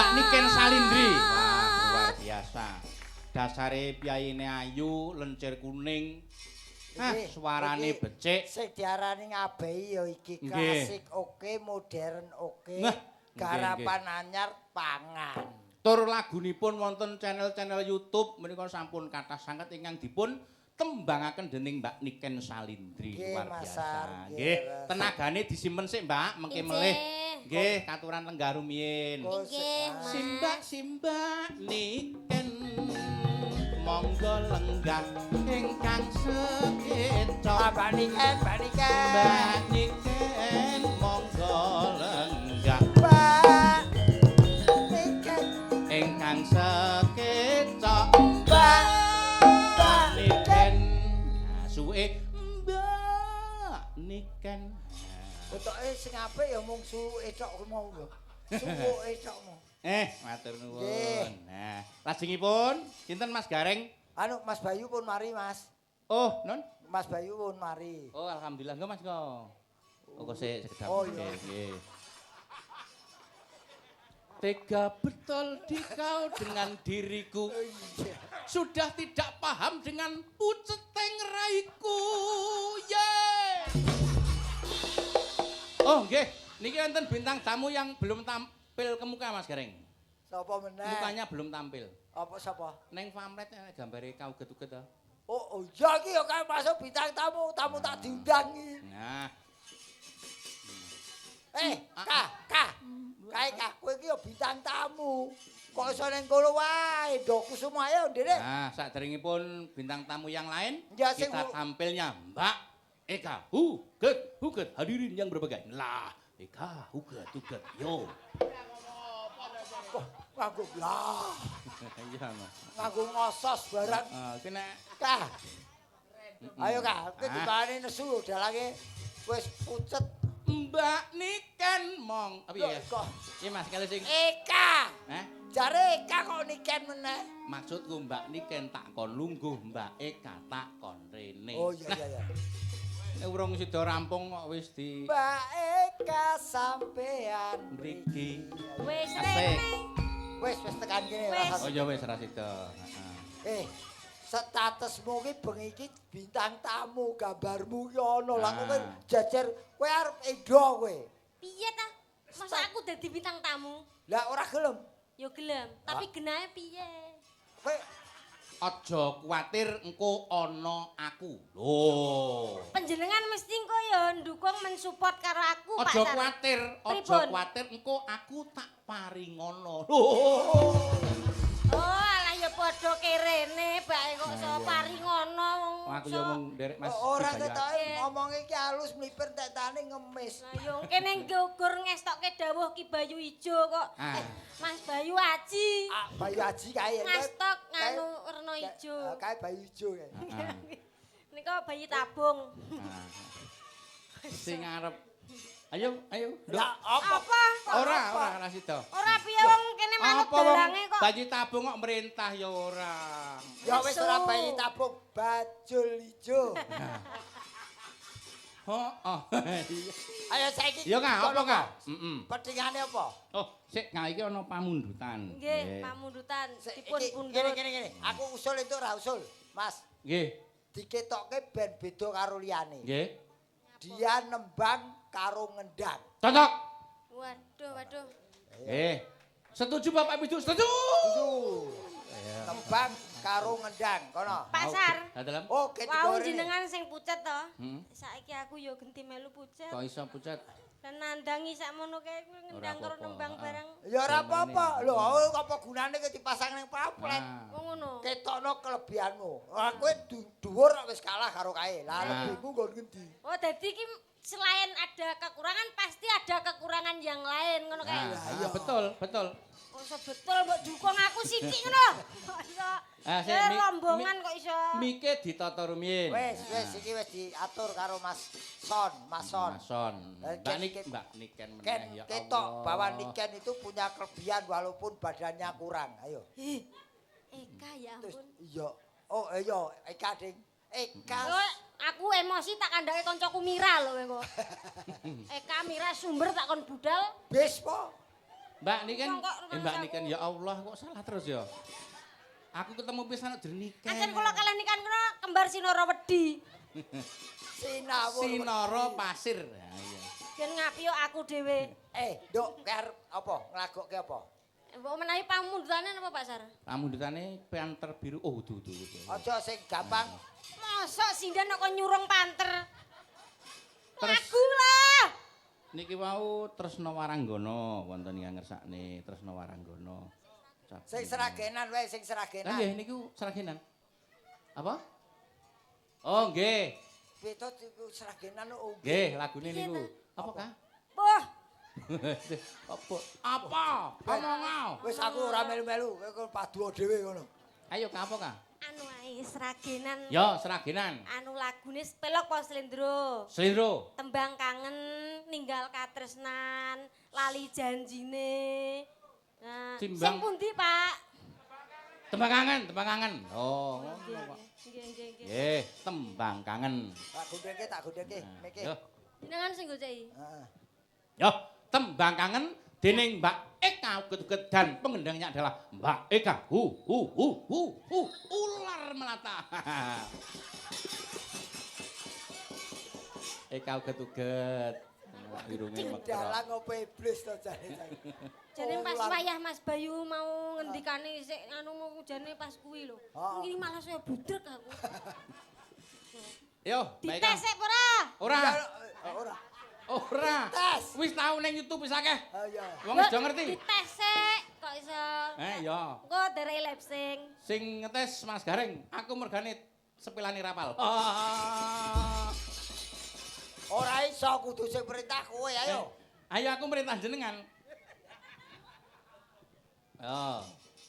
Mbak Niken Salindri. Wah, luar biasa. Dasare piyayine ayu, lencir kuning. Ah, suarane becik. Sing diarani ngabehi ya iki klasik oke, modern oke. Nah, garapan anyar pangan. Tur lagunipun wonten channel-channel YouTube menika sampun kathah sanget ingkang dipun tembangaken dening Mbak Niken Salindri. Luar biasa. Nggih, tenagane disimpen sik Mbak, mengke melih. Nggih, katuran lenggah rumiyin. Nggih, Simbak-simbak Niken monggo lenggah ingkang sekeca. Mbak Niken, Mbak Niken. Mbak Niken monggo lenggah. Mbak Niken ingkang sekeca. Mbak Niken. Nah, suwe Mbak Niken. Ketoke sing apik ya mung suwuke tok ku mau lho. Suwuke tok mau. Matur nuwun. Nah, lajengipun sinten Mas Gareng? Anu Mas Bayu pun mari, Mas. Oh, non? Mas Bayu pun mari. Oh, alhamdulillah engko Mas kok. Oh, kok sik sekedap. Oh, iya. Nggih. Tega betul di kau dengan diriku. Sudah tidak paham dengan puceteng raiku. Ye. Oh, nggih. Niki wonten bintang tamu yang belum tampil ke muka Mas Gareng. Sapa meneh? Mukanya belum tampil. Apa sapa? Neng pamflet nek gambare kauget-uget to. Oh, iya iki ya kan masuk bintang tamu, tamu tak diundang iki. Nah. Kak. Kae Kak, kowe iki ya bintang tamu. Kok iso neng kono wae, ndokku semuanya ndene. Nah, saderengipun bintang tamu yang lain, ya, kita tampilnya Mbak Eka Huget, Huget hadirin yang berbagai. Lah, Eka Huget, Huget, yo. Wah, nganggo lah. Iya, Mas. Nganggo ngosos barang. Heeh, iki nek Kak. Ayo Kak, kowe dibane nesu dalange wis pucet. Mbak Niken mong. Apa ya? Kok. Iya Mas, kalau sing Eka. Hah? Jare Eka kok Niken meneh. Maksudku Mbak Niken tak kon lungguh, Mbak Eka tak kon rene. Oh iya iya iya. Nek urung sida rampung kok wis di Mbak Eka sampean mriki. Wis rene. Wis wis tekan kene Wis. Oh iya wis ra sida. Heeh. Statusmu ki bengi iki bintang tamu, gambarmu ki ana. Lah kowe jejer kowe arep endo kowe. Piye ta? Masa aku dadi bintang tamu? Lah ora gelem. Ya gelem, tapi genahe piye? Kowe aja kuwatir engko ana aku. Lho. Panjenengan mesti engko ya ndukung mensupport karo aku, Pak. Aja kuwatir, aja kuwatir engko aku tak paringono. Lho. Oh, alah ya padha kerene, bae kok iso paringono wong. Aku ya mung nderek Mas. Ora ketoke ngomong iki halus mlipir tetane ngemis. Lah yo kene nggugur ngestokke dawuh Ki Bayu Ijo kok. Mas Bayu Aji. Ah, Bayu Aji kae. Ngestok nganu werna ijo. Kae Bayu Ijo kae. Nika bayi tabung. Sing arep ayo, ayo. Lah apa? Ora, ora ora sida. Ora piye wong kene manut dalange kok. Bayi tabung kok merintah ya ora. Ya wis ora bayi tabung, bajul ijo. Heeh. Ayo saiki. Ya Kak, apa Kak? Heeh. Petingane apa? Oh, sik Kak iki ana pamundutan. Nggih, pamundutan dipun pundhut. Ngene ngene ngene. Aku usul itu ora usul, Mas. Nggih. Diketokke ben beda karo liyane. Nggih. Dia nembang karo ngendang. Cocok. Waduh, waduh. Setuju Bapak Ibu? Setuju. Setuju. Nembang karo ngendang kono. Pasar. Oh, oke. Wau jenengan sing pucet to. Saiki aku ya genti melu pucet. Kok iso pucet? Lah nandangi sakmono kae ngendang karo nembang barang. Ya ora apa-apa. Lho, apa gunane kowe dipasang ning pamflet? Wong ngono. Ketokno kelebihanmu. Ora kowe dhuwur wis kalah karo kae. Lah lebihmu nggon ngendi? Oh, dadi iki selain ada kekurangan pasti ada kekurangan yang lain ngono kae. Iya, betul, betul. Kok iso betul mbok dukung aku sithik ngono. Kok iso. Rombongan kok iso. Mike ditata rumiyin. Wis, wis iki wis diatur karo Mas Son, Mas Son. Mas Son. Mbak Nik, Mbak Niken meneh ya Allah. Ketok bahwa Niken itu punya kelebihan walaupun badannya kurang. Ayo. Eka ya ampun. Iya. Oh, iya, Eka ding. Eka. Aku emosi tak kandhake kancaku Mira lho kowe kok. Eka Mira sumber tak kon budal. Bis po. Mbak Niken, Wong kok Mbak Niken rumangsaku. ya Allah kok salah terus ya. Aku ketemu pisan kok jeneng Niken. Ancen kula kalih nikan kula kembar Sinara Wedi. Sinawur. Sinara Pasir. Ha iya. Yen ngapi yo aku dhewe. Eh, Nduk, kowe arep apa? Nglagokke apa? Mbok menawi pamundhutane napa Pak Sar? Pamundhutane panter biru. Oh, dudu dudu. Aja sing gampang. Mosok sinden kok nyurung panter. Terus- Lagu lah. Niki wau Tresna Waranggana wonten ingkang ngersakne Tresna Waranggana. Sing seragenan wae, sing Lah seragenan. nggih niku seragenan. Apa? Oh nggih. Piye to iku seragenan kok. Nggih, lagune Piye niku. Apa Kak? Wah, Apa? Apa? Omong. Wis aku ora melu-melu, kowe kok paduo dhewe ngono. Ayo Kak apa Kak? anu ae seragenan. Yo seragenan. Anu lagune pelok apa slendro? Slendro. Tembang kangen, ninggal katresnan, lali janjine. Nah, Timbang- sing pundi, Pak? Tembang kangen, tembang kangen. Oh, ngono kok. Nggih, nggih, nggih. Nggih, tembang kangen. Tak gondheke, tak gondheke, meke. Yo. Jenengan sing goceki. Heeh. Yo, tembang kangen dening Mbak Eka Uget-uget dan pengendangnya adalah Mbak Eka. Hu hu hu hu hu ular melata. Eka uget-uget. Irunge mekro. Dalang opo iblis to jane. Jane pas Ular. wayah Mas Bayu mau ngendikane sik anu mau jane pas kuwi lho. Oh. Iki malah saya budrek aku. Yo, Mbak Eka. Dites sik ora? Ora. Ora. Ora. Tes. Wis tau ning YouTube wis akeh. Oh iya. Wong wis do ngerti. Dites sik kok iso. Eh, yo. Engko derek lip sync. Sing ngetes Mas Gareng, aku mergane sepilane rapal. Ora iso kudu sing perintah kowe, ayo. Ayo aku merintah jenengan. Yo.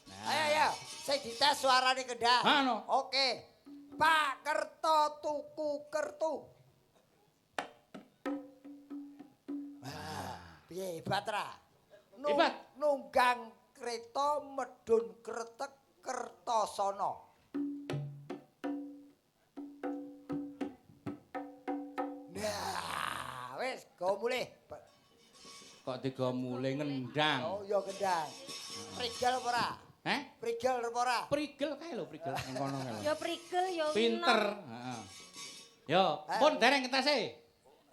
Nah. Ayo ayo, sing dites suarane kendang. Ha, no. Oke. Pak Kerto tuku kertu. Wah, piye hebat ra? Hebat. Nunggang kereta medhun kretek Kertosono. Nah, wis go mulih. Kok tiga mulai ngendang. Oh iya kendang. Prigel apa ora? Heh? Prigel apa ora? Prigel kae lho, prigel ning kono kae lho. Ya prigel ya. Pinter. Heeh. Yo, pun dereng ngetese.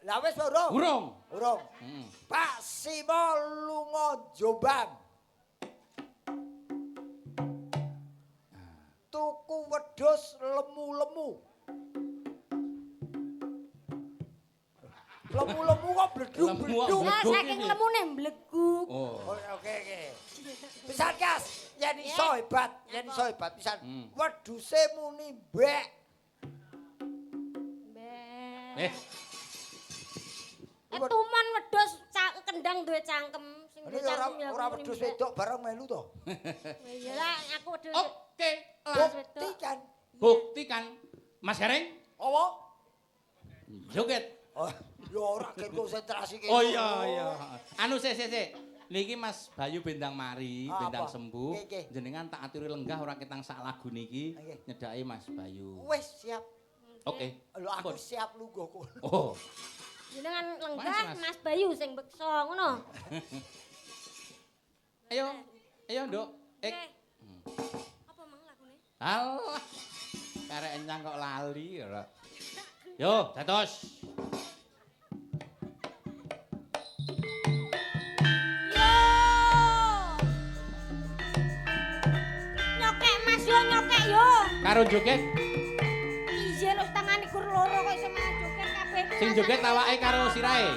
Lah wis urung. Urung. Urung. Heeh. Pak Simo lunga Jombang. Tuku wedhus lemu-lemu. Lemu-lemu kok Lemu bleduk-bleduk. kok Lah Bleguk saking iki. lemune mbleguk. Oh. Oke oke oke. Pisan Kas, yen iso hebat, yen iso hebat pisan. Wedhuse muni mbek. Mbek. Eh, Eh tuman wedhus kendang duwe cangkem sing Ini duwe ora cangkem ya ora aku muni wedhus mbek. wedok bareng melu to. Ya lah aku wedhus. oke lah. Wedhus wedok. Buktikan. Buktikan. Mas Gareng, Apa? joget. Oh, ya ora ke konsentrasi ke. Oh iya iya. Anu sik sik sik. Niki Mas Bayu bendang mari, Ah, bendang apa? sembuh. Nggih, nggih. Jenengan tak aturi lenggah ora ketang sak lagu niki Nggih. nyedaki Mas Bayu. Wis siap. Oke. Lho aku Pun. siap lungguh kono. Oh. Jenengan lenggah Mas, Mas. Mas Bayu sing beksa ngono. Ayo. Ayo, Nduk. Eh. Oke. Apa mang lagune? Alah. Karek enyang kok lali ora. Yo, dados. Yo. Nyokek Mas yo nyokek yo. Karo joget, Iya lho tangane gur loro kok iso malah joget kabeh. sing joget awake karo sirahe.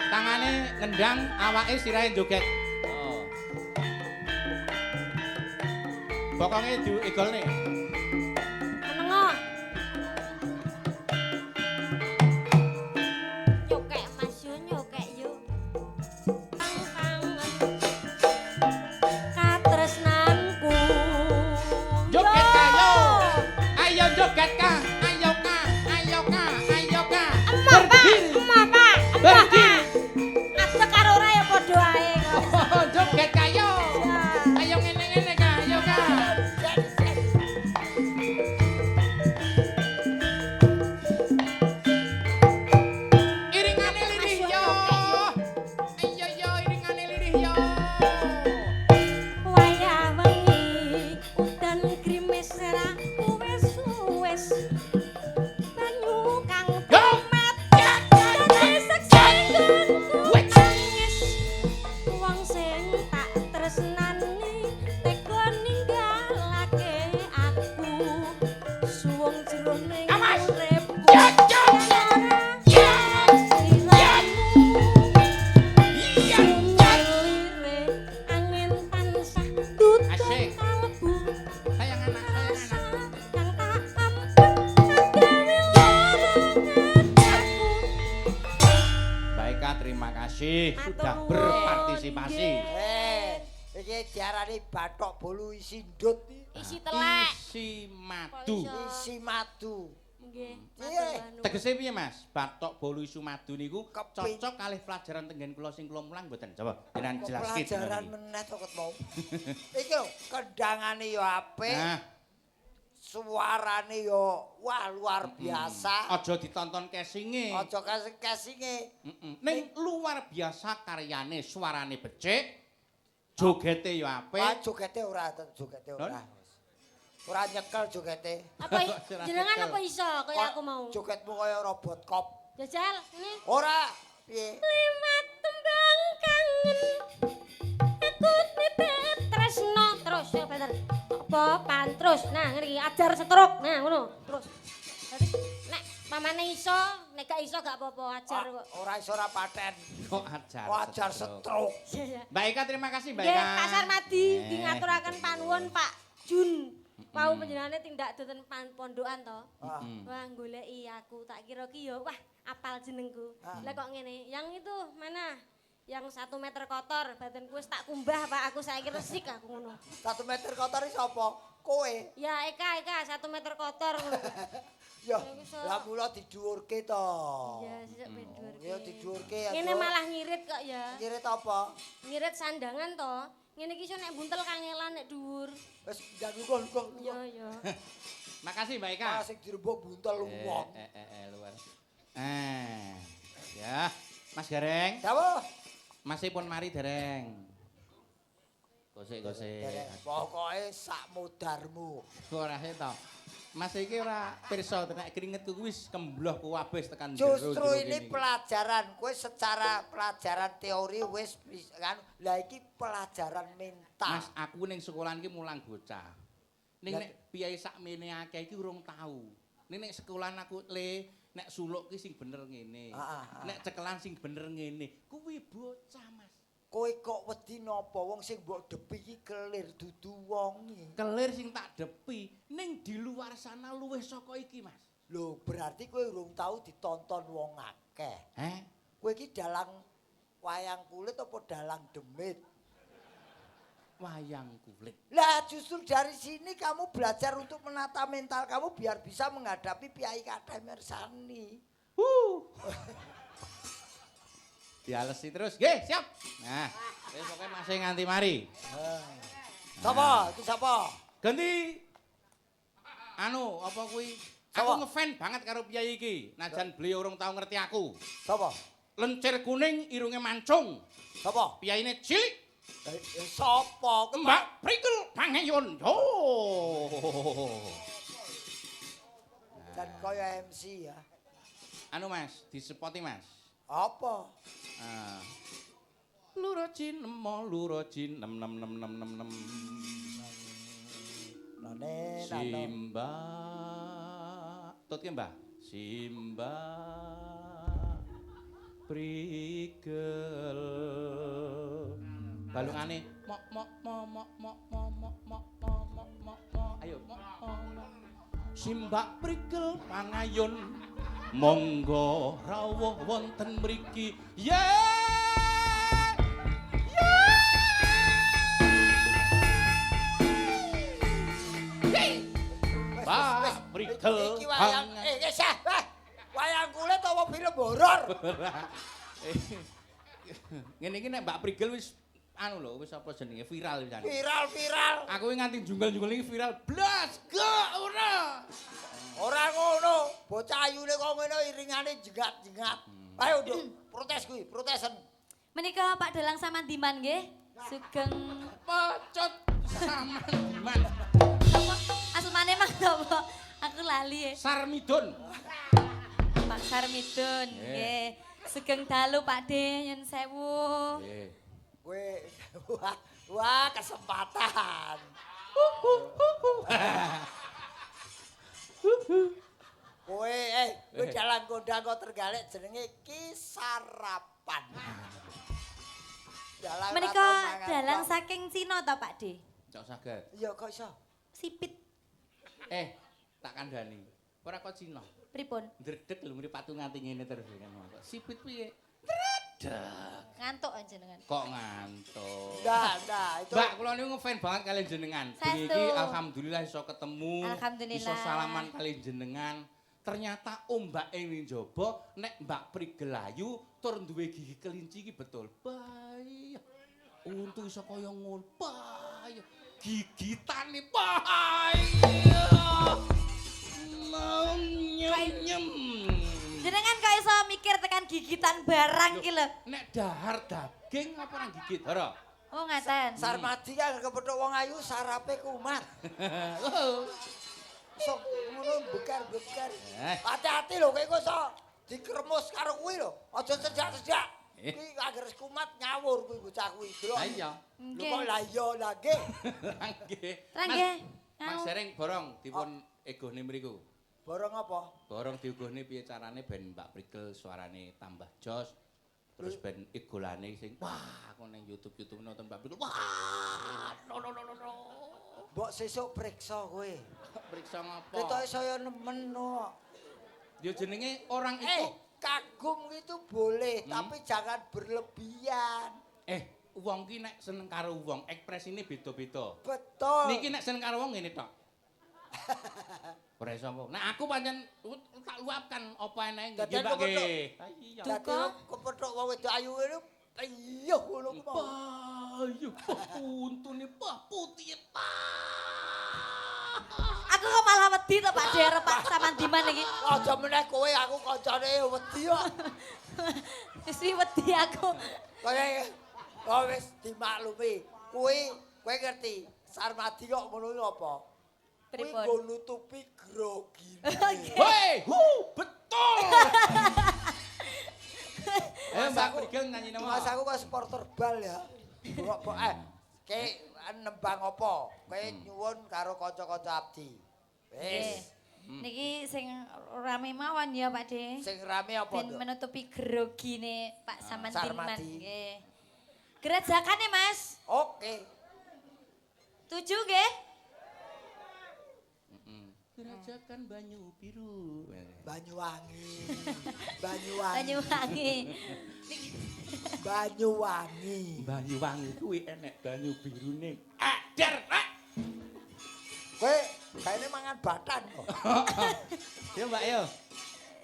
Tangane ngendang, awake sirahe joget. Oh. Bokonge diigolne. Menengah. Nyokek Mas yo nyokek yo. Kangen katresnanku. Joget ka yo. Ayo joget ka, ayo ka, ayo ka, ayo ka. Emah Pak, emah Pak, emah Pak. Berdiri. Adek karo ora ya padha ae kok. Oh, joget ka yo. Ya. Ayo ngene-ngene ka, ayo ka. kasih Matur sudah nuwun. berpartisipasi. Nggih. Iki diarani bathok bolu isi ndut iki. Isi telek. Isi madu. Kok iso? Isi madu. Nggih. Piye? Matur nuwun. Tegese piye Mas? Bathok bolu isu madu niku Kepin- cocok kalih pelajaran tenggen kula sing kula mulang mboten? Coba jenengan Kok jelaske pelajaran meneh to ket mau. Iki lho, kendangane ya apik, Nah, suarane ya wah luar biasa. aja ditonton casinge. Aja kasing-kasinge. Ning luar biasa karyane, suarane becik, jogete ya Wah, apik. jogete ora, jogete ora. Ora nyekel jogete. Apa Kok jenengan nyekel? apa iso kaya aku mau? Jogetmu kaya robot cop. Jajal, ini Ora, piye? lima tembang kangen. Aku titip tresno terus ya bener. Apa pantrus. Nah, ngene iki ajar stroke. Nah, ngono. Terus. Berarti nek pamane iso, nek gak iso gak apa-apa ajar kok. Ora iso ora paten. Kok ajar. Kok ajar stroke. Iya, iya. Mbak Eka terima kasih Mbak Eka. Nggih, Pak Sarmadi nggih ngaturaken panuwun Pak Jun. Wau panjenengane tindak dhateng pondokan to. Ah. Wah, goleki aku tak kira ki ya wah apal jenengku. Ah. Lah kok ngene, yang itu mana? Yang 1 meter kotor, batinku wis tak kumbah Pak, aku saiki resik aku ngono. 1 meter kotor iki sapa? Kowe. Ya Eka, Eka 1 meter kotor ngono. Ya, Ya, wis, lah mula didhuwurke to. Ya, sesuk ben dhuwurke. Ya didhuwurke ya. Ngene Nduk. malah ngirit kok ya. Ngirit apa? Ngirit sandangan to. Ngene iki iso nek buntel kangelan nek dhuwur. Wis ndak lungguh lungguh. Ya ya. Makasih Mbak Eka. Malah sing dirembuk buntel wong. Luar. Ya, Mas Gareng, Dawuh. Mas pun mari dereng. Gosek-gosek. Pokoke sak modarmu. Ora to. Mas iki ora pirsa nek keringetku kuwi wis kembloh kuwabeh tekan jero. Justru ini pelajaran, kowe secara pelajaran teori wis kan. Lah iki pelajaran mental. Mas, aku ning sekolahan iki mulang bocah. Ning Lah- nek piyai sakmene akeh iki urung tau. Ning nek sekolahan aku le nek suluk ki sing bener ngene. Nek cekelan sing bener ngene. Kuwi bocah, Mas. Kowe kok wedi napa wong sing mbok depi iki kelir dudu wonge. Kelir sing tak depi ning di luar sana luwih saka iki, Mas. Lho, berarti kowe urung tau ditonton wong akeh. Heh? Kowe iki dalang wayang kulit apa dalang demit? Wayang kulit. Lah justru dari sini kamu belajar untuk menata mental kamu biar bisa menghadapi piyai kathah mirsani. Dialesi terus. Nggih, siap. Nah, wis pokoke masih nganti mari. Sapa? Iki sapa? Ganti anu apa kuwi? Aku Sapa? ngefan banget karo piyai iki. Najan beliau urung tau ngerti aku. Sapa? Lencir kuning, irunge mancung. Sapa? Piyaine cilik. Sapa? Mbak Prigel Pangeyon. Yo. Dan kaya MC ya. Anu Mas, disepoti Mas. Apa? Ah. Loro cinem, loro cinem, nem nem nem nem nem. Nane nane. Simba. Tutke Mbah. Simba Prigel. Balungane mok mok mok mok mok mok mok mok mok mok mok mok. Ayo mok mok mok. Simbak Prigel pangayun. Monggo rawuh wonten mriki. Ye. Ye. Mbak Prigel. Iki wayang wayang kulit apa film horor? Ngene iki nek Mbak Prigel wis anu lho, wis apa jenenge viral wisan. Viral-viral. Aku nganti junggal-junggal iki viral blas gak ora. Ora ngono, bocah ayune kok ngene iringane jengat-jengat. Ayo Nduk, protes kuwi, protesen. Menika Pak Dalang Samandiman nggih. Sugeng Pecut Samandiman. apa asmane mang napa? Aku lali ya. Sarmidun. Pak Sarmidun nggih. Sugeng dalu Pak De nyun sewu. Nggih. Kowe wah, wah kesempatan. Kowe kowe dalang kondang kok Trenggalek jenenge Ki Sarapan. Dalang Menika dalang saking Cina ta Pak De? Cok saged. Iya kok iso? Sipit Tak kandhani. Ora kok Cina. pripun? Ndredeg lho mripatku nganti ngene terus. Sipit piye? Ndredeg. Deg. Ngantuk jenengan. Kok ngantuk. Ndak, ndak, itu. Mbak, kula niku ngefan banget kalian jenengan. Bengi Saestu. iki alhamdulillah iso ketemu, Alhamdulillah. iso salaman kalian jenengan. Ternyata ombake ning njaba nek Mbak Prigel ayu tur duwe gigi kelinci iki betul. Bae. Untu iso kaya ngono. Bae. Gigitane bae. Nyem nyem. Jenengan kok iso mikir tekan gigitan barang ki lho. Nek dahar daging apa ora gigit, Hara? Oh, ngaten. Sarmadi kan kepethuk wong ayu sarape kumat. Sok ngono bekar-bekar. Hati-hati lho kowe iso dikremus karo kuwi lho. Aja sejak-sejak. Kuwi anggere kumat ngawur kuwi bocah kuwi. Delok. Lah iya. Lho kok lah iya lah nggih. Nggih. Nggih. Mas Sereng borong dipun egohne mriku. Borong apa? Borong diuguhne piye carane ben Mbak Prigel suarane tambah jos. Terus ben igolane sing wah aku ning YouTube-YouTube nonton Mbak Prigel. Wah, no no no no. Mbok sesuk priksa kowe. Priksa ngapa? Ketoke saya nemen no. Ya jenenge orang itu kagum itu boleh, tapi jangan berlebihan. Wong ki nek seneng karo wong, ekspresine beda-beda. Betul. Niki nek seneng karo wong ngene tok. Ora iso apa. Nek aku pancen tak luapkan apa enake nggih Mbak nggih. Iya. Dadi kepethuk wong wedok ayu ngene iya ngono ku mau. Ayu, untune pah putih pah. Aku kok malah wedi to Pak Der Pak Samandiman iki. Aja meneh kowe aku kancane wedi kok. Wis wedi aku. Kaya oh wis dimaklumi. Kuwi kowe ngerti Sarmadi kok ngono iki apa? Kuwi Pripun? nggo nutupi grogine. Hei, hu, betul. Mbak Prigel nyanyi nama. Mas aku kok supporter bal ya. Kok ke nembang apa? Kowe nyuwun karo kanca-kanca abdi. Wis. Niki sing rame mawon ya Pak De. Sing rame apa, Ben Nduk? menutupi grogine Pak Samandiman. Sarmadi. Nggih. Gerajakane Mas. Oke. 7 nggih. Gerajakan banyu biru. Banyuwangi. Banyuwangi. Banyuwangi. Banyuwangi. Banyuwangi kuwi enek banyu birune. Ader, Pak. Kowe kayaknya mangan batan kok. Yo, Mbak, yo.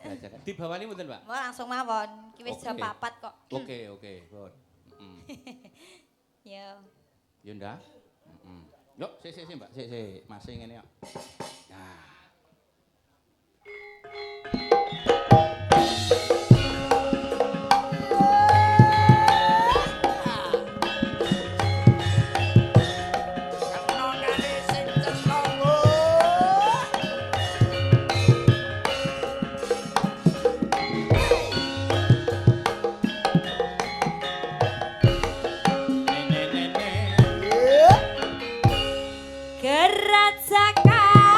Gerajakan. Dibawani mboten, Mbak? Wah, langsung mawon. Ki wis jam Oke. 4 kok. Oke, oke, pun. Yo. Yo ndak. Heeh. Yo, sik sik sik, Mbak, sik sik. Masih ngene kok. Nah. Kenongane sing cetha. Ne ne ne ne. Gerajakan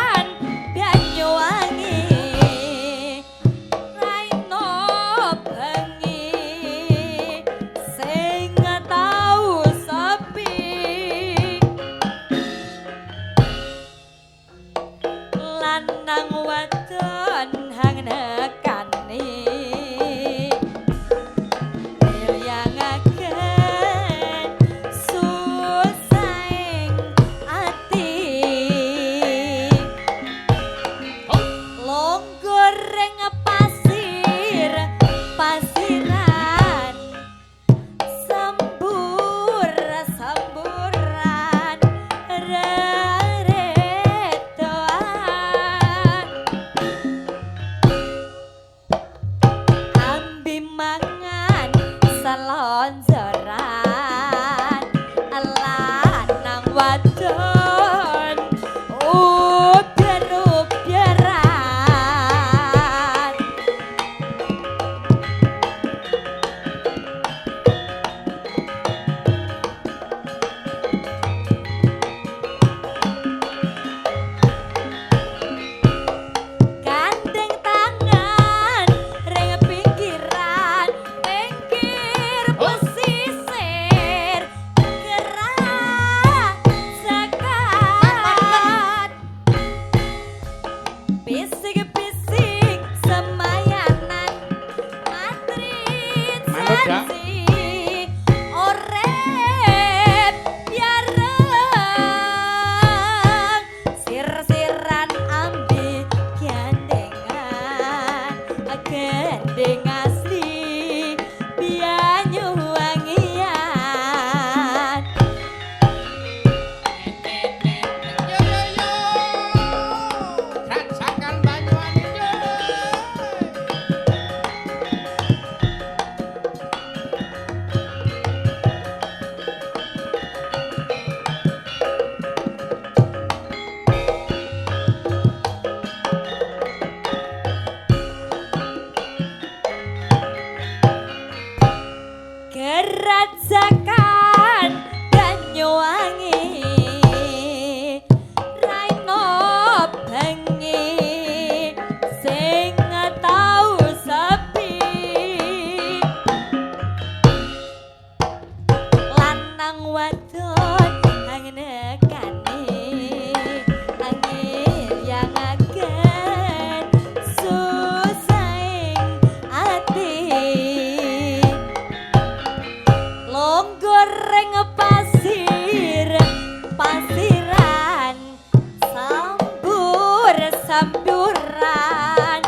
sampuran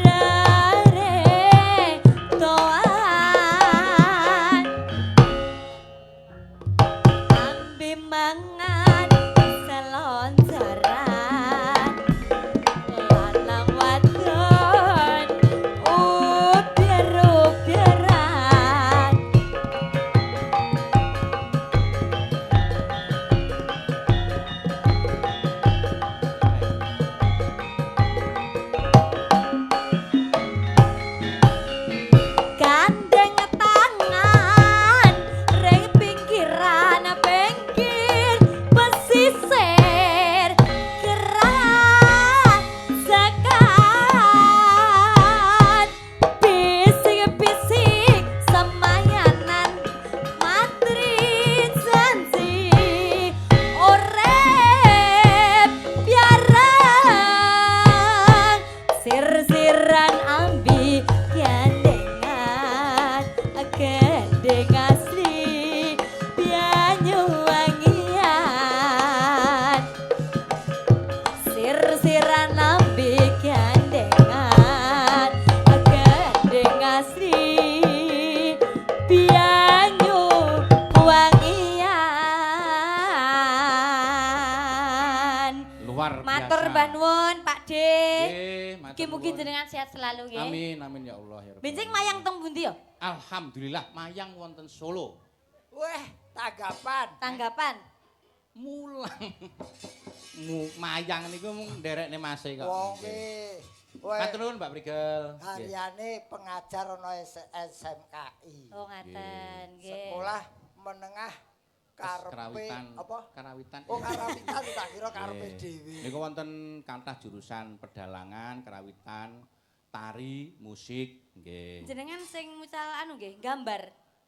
rare toan ambi mangan selonjoran lanang wadon uber-uberan. Gandeng tangan ring pinggiran pinggir pesisir kerasakan bisik-bisik semayanan matri janji orep biaran sir-siran ambi gandengan gendeng asli Banyuwangian sir-siran ambi gandengan gendeng asli Banyuwangian. Luar biasa. Matur mbah nuwun Pak De. Nggih, matur Mugi-mugi nuwun. jenengan sehat selalu nggih. Amin amin ya Allah ya Rabbal Benjing alamin. mayang teng pundi ya? Alhamdulillah mayang wonten Solo. Weh, tanggapan. Tanggapan. Mulang. Mayang niku mung nderekne mase kok. Wong Nggih. ki. Weh, Matur nuwun Mbak Prigel. Nggih. hariane pengajar ana SMKI. Oh ngaten nggih. Sekolah menengah karepe Karawitan. apa? Karawitan. Oh, karawitan tak kira karepe Nggih. dhewe. Niku wonten kathah jurusan pedalangan, karawitan, tari, musik, nggih. Jenengan sing mucal anu nggih, gambar.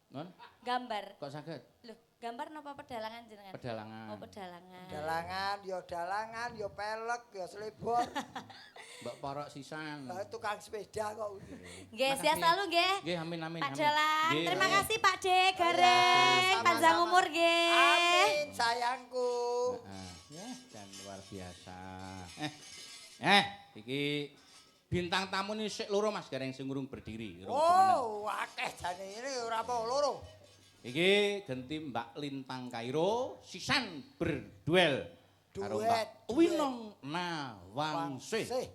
Non, Gambar. kok saged? Loh, gambar napa pedalangan jenengan? Pedalangan. Oh, pedalangan. Dalangan, ya dalangan, ya pelek, ya selebor. Mbok porok sisan. Lah tukang sepeda kok. Nggih, sehat selalu nggih. Nggih, amin amin. Pak amin. Dalang, Nggih. terima kasih Pak De Gareng, Sama-sama. panjang umur nggih. Amin sayangku. Heeh. Ya, dan luar biasa. Iki bintang tamu ini sik loro Mas Gareng sing urung berdiri, urung jumeneng. Oh, akeh jane ini ora apa loro. Iki genti Mbak Lintang Kairo sisan berduel karo Duet, Mbak duet. Winong Nawangsih. Sih.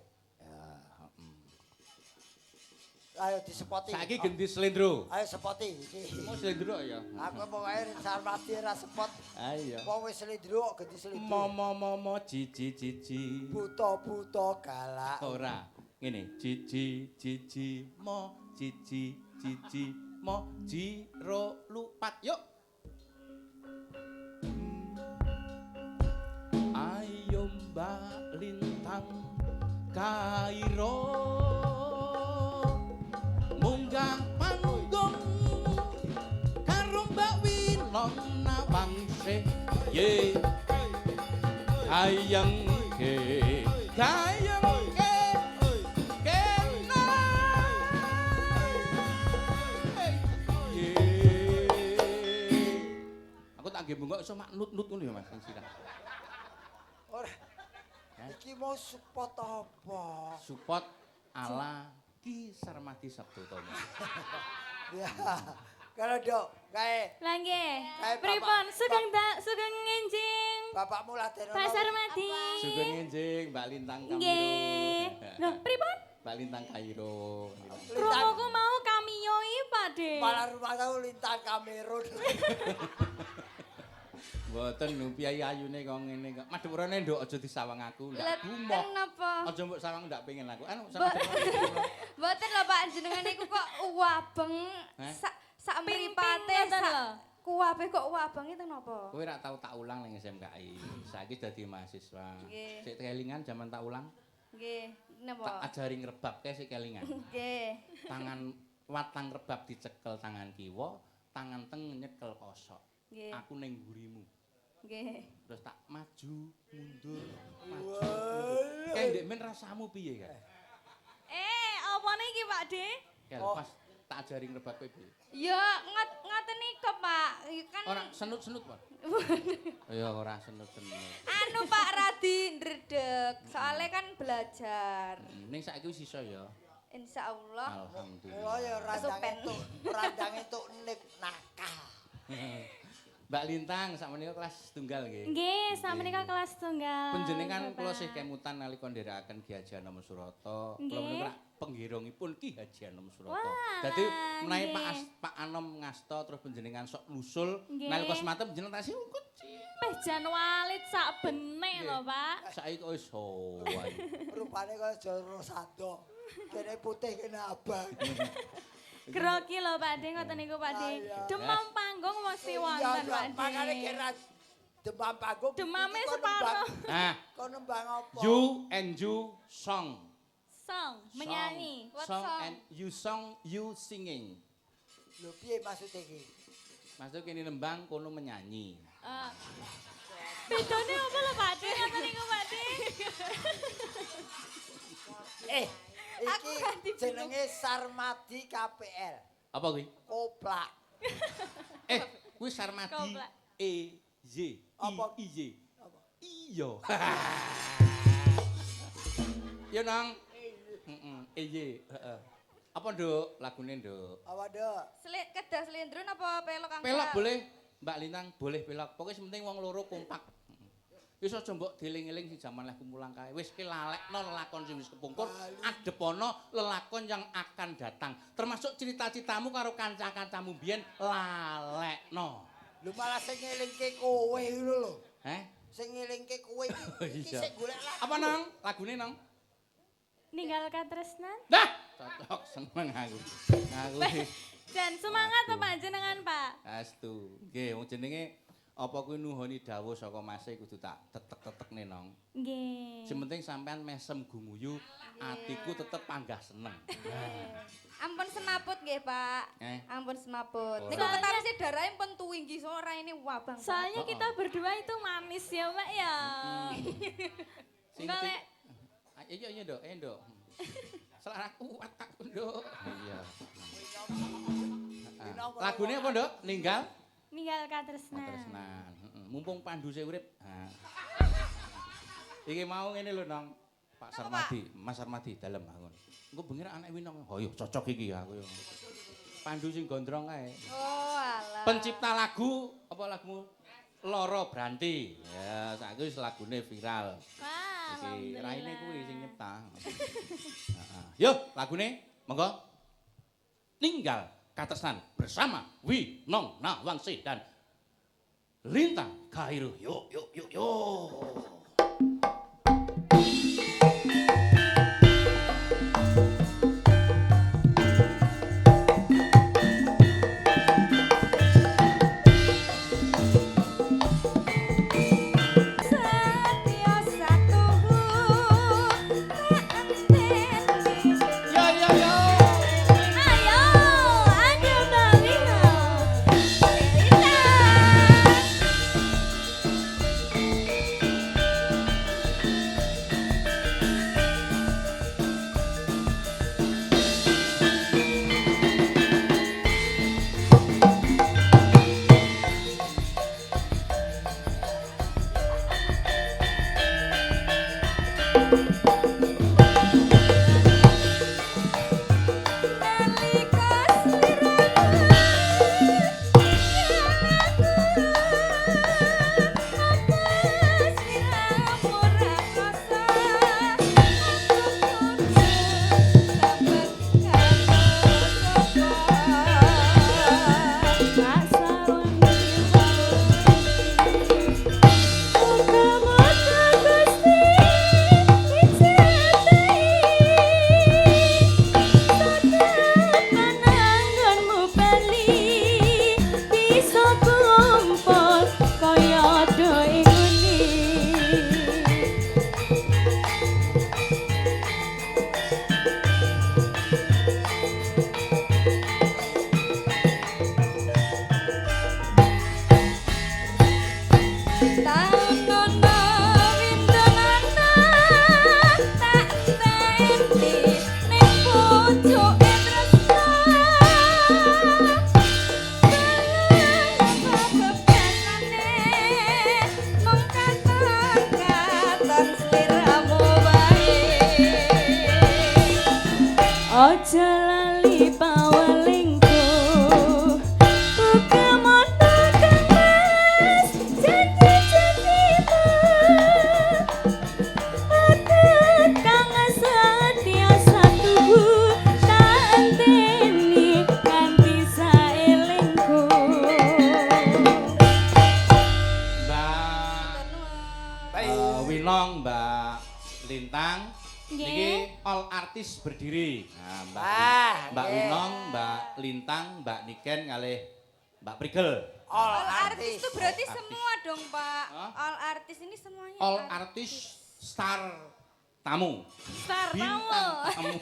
Ayo disepoti. Saiki genti Slendro. Ayo sepoti iki. Mau Slendro ya? Aku pokoke Sarmadi ora sepot. Ayo. Wong wis slendro kok genti slendro. Mo mo mo mo ji ji ji ji. Buta-buta galak. Ora. Ngene, ji ji ji ji mo ji ji ji ji mo ji ro lupat. Yuk. Ayo Mbak Lintang Kairo munggah panggung karo Mbak Winong Nawangsih. Ye. Ayang ke kayang ke kena. Ye. Aku tak nggih bengok iso maknut-nut ngono ya Mas sing sirah. Ora. Iki mau support apa? Support ala Ki Sarmadi Sabdo Tomo. Ya. Kalau dok, kae Lah nggih. Kae Pripun sugeng sugeng ngenjing. bapakmu latihan Pak Sarmadi. Sugeng enjing Mbak Lintang Kairo. Nggih. Loh, pripun? Mbak Lintang Kairo. Lintang Krunguku mau cameo iki, Pak De. malah rumah tau lintang Kamerun. Mboten lho piyayi ayune kok ngene kok. Madhepurane nduk aja disawang aku, Lah ndak gumoh. napa? Aja mbok sawang ndak pengen aku. Anu sama Mboten lho Pak, jenengan niku kok wabeng Heh? sak sak mripate ngoten sak lho. kuwabe kok wabeng itu napa? Kowe rak tau tak ulang ning SMKI. Saiki dadi mahasiswa. Nggih. Sik kelingan jaman tak ulang, Nggih, napa? tak ajari ngrebab kae sik kelingan. Nggih. Tangan watang rebab dicekel tangan kiwa, tangan tengen nyekel kosok. Nggih. Aku ning mburimu. Nggih. Terus tak maju, mundur, maju, mundur. Kayak ndek men rasamu piye kae? Apa niki Pak De? Kayak Oh. pas tak ajari ngrebab kowe piye? Ya ngoten niku Pak. Kan Ora senut-senut, Pak. Ya ora senut-senut. Anu Pak radi ndredeg. Soale kan belajar. Ning saiki wis iso ya. Insyaallah. Alhamdulillah. Kula ya randang entuk nip nakal. Mbak Lintang sakmenika kelas tunggal nggih. Nggih, sakmenika kelas tunggal. Panjenengan kula sih kemutan nalika nderekaken Ki Haji Anom Surata. Kula menika penggirongipun Ki Haji Anom Surata. Dadi menawi Pak Anom ngasta terus panjenengan sok nusul nalika semanten panjenengan tasih kecil. Peh jan walit sak benek lho, Pak. Saiki kok wis oh. Rupane kaya Joro Sado. Kene putih kene abang. Grogi lho Pak De ngoten niku Pak De. Demam panggung mesti wonten Pak De. Makane kira demam panggung. Demame separo. Nah, kon nembang apa? You and you song. Song, menyanyi. Song and you song, you singing. Lho piye maksud iki? Maksud kene nembang kono menyanyi. Bedone apa lho Pak De ngoten niku Pak De? Iki jenenge Sarmadi KPL. Apa kuwi? Koplak. Kuwi Sarmadi E Y. Apa? I Y. Apa? Iya. Ya nang. Heeh, E Y, heeh. Apa Nduk lagune Nduk? Apa Nduk? Kedah slendro napa pelok Kang? Pelok boleh, Mbak Lintang boleh pelok. Pokoke sing penting wong loro kompak. Wis aja mbok dieling-eling sing jaman leh kumulang kae. Wis ki lalekno lelakon sing wis kepungkur, adepono lelakon yang akan datang. Termasuk cerita-citamu karo kanca-kancamu biyen lalekno. Lho malah sing ngelingke kowe ngono lho. Heh? Sing ngelingke kowe iki iki sing golek lagu. Apa nang? Lagune nang? Ninggal katresnan. Nah, cocok seneng aku. Aku. Jan semangat to panjenengan, Pak. Astu. Nggih, wong jenenge apa kuwi nuhoni dawuh saka mase kudu tak tetek-tetekne nong. Nggih. Sing penting sampean mesem gumuyu, atiku tetep panggah seneng. Ampun semaput nggih, Pak. Ampun semaput. Niku ketawise darahe pun tuwinggi so raine wabang. Soalnya kita berdua itu manis ya, Pak ya. Sing iya iya Nduk, Nduk. Selera kuat aku, Nduk. Iya. Lagune apa, Nduk? Ninggal Ninggal katresnan. Katresnan. Mumpung Pandu sik urip. Ha. Iki mau ngene lho, Nong. Pak Sarmadi, Mas Sarmadi dalem bangun. Engko bengi anake Winong. Oh iya cocok iki aku yo. Pandu sing gondrong kae. Oh alah. Pencipta lagu apa lagumu? Loro Branti. Ya, saiki wis lagune viral. Wah, iki raine kuwi sing nyipta. Heeh. Yo, lagune monggo. Ninggal Katresnan bersama Winong Nawangsih dan Lintang Kairu. Yo yo yo yo. Aja lali pawelingku. Buka mata kang Mas, janji-janjimu. Adat kang setia satuhu, tak enteni kanthi saelingku. Mbak Winong, Mbak Lintang. Nggih. Niki all artis berdiri. Nah, Mbak Wah, Mbak nggih. Winong, Mbak Lintang, Mbak Niken kalih Mbak Prigel. All All artis artis. itu berarti All artis. semua dong, Pak. Hah? All artis ini semuanya. All artis star tamu. Star Bintang tamu. tamu.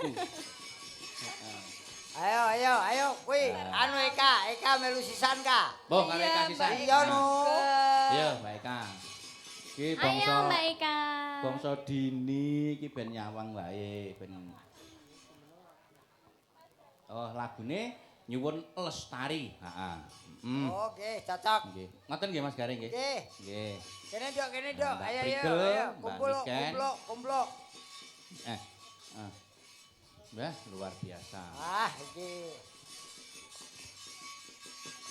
Ayo ayo ayo kuwi anu Eka, Eka melu sisan ka. Boh, karo Iya, Eka sisan. Iya no. Iya, Mbak Eka. Iki Ayo bangsa Mbak Eka. bangsa dini iki ben nyawang wae, ben. Oh, lagune nyuwun lestari. Heeh. Oke, cocok. Nggih. Ngoten nggih Mas Gareng nggih. Nggih. Nggih. Kene Dok, kene Dok. Mbak Ayo ayo Prigel, ayo Mbak kumpul Niken. kumpul kumpul. Eh. Ah. Wah, luar biasa. Ah, iki.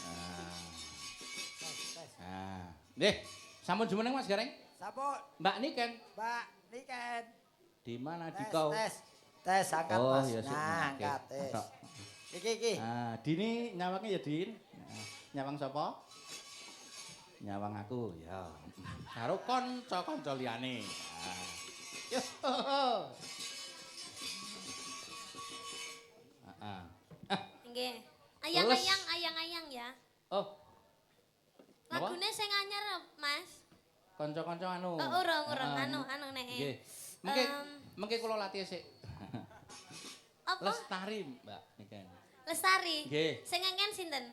Ah. Tes, tes. Ah. Nggih, sampun jumeneng Mas Gareng. Sampun, Mbak Niken, Mbak Niken. di mana di Tes, kau? tes. Tes angkat Oh, Mas. ya sik. Nah, Oke. angkat tes. Masuk. Iki iki. Ah, Dini nyawangnya ya Din. Nah, nyawang sapa? Nyawang aku, ya. Karo kanca-kanca liyane. Ah. Yo. Ah. Ah. Nggih. Ayang-ayang, ayang-ayang ya. Oh. Napa? Lagune sing anyar Mas. Kanca-kanca anu. Oh, urung, urung, Ah, anu, anu nek. Nggih. Mengke mengke kula latih sik. Apa? Lestari, Mbak Niken. Lestari. Nggih. Sing ngengken sinten?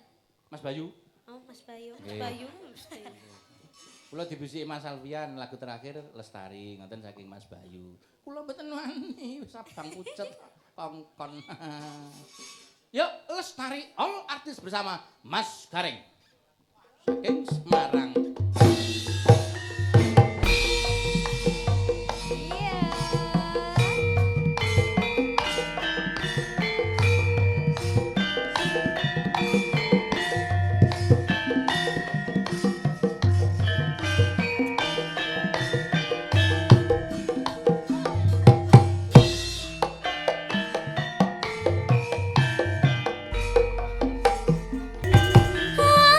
Mas Bayu. Oh, Mas Bayu. Mas Nggih. Bayu mesti. Kula dibisiki Mas Alfian lagu terakhir Lestari ngoten saking Mas Bayu. Kula mboten wani wis abang pucet kongkon. Yuk Lestari all artis bersama Mas Gareng. Saking Semarang. Iya.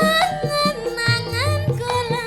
Angen-angen kula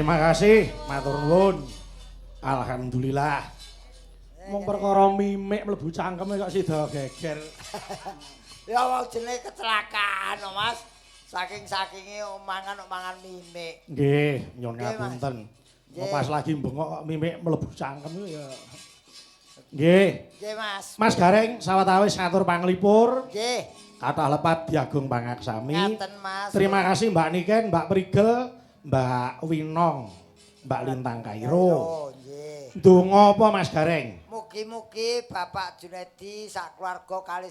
Terima kasih, matur nuwun. Alhamdulillah. Mung perkara mimik mlebu cangkeme kok sida geger. Ya wong jenenge kecelakaan no, Mas. Saking-sakinge mangan kok mangan mimik. Nggih, nyuwun ngapunten. Pas lagi bengok kok mimik mlebu cangkem ya. Nggih. Nggih, Mas. Mas Gareng sawetawis ngatur panglipur. Nggih. Kathah lepat Diagung Pangaksami. Ngaten, Mas. Terima kasih Mbak Niken, Mbak Prigel, Mbak Winong, Mbak Lintang Kairo. Nggih. Ndonga apa Mas Gareng? Mugi-mugi Bapak Junedi sak keluarga kalih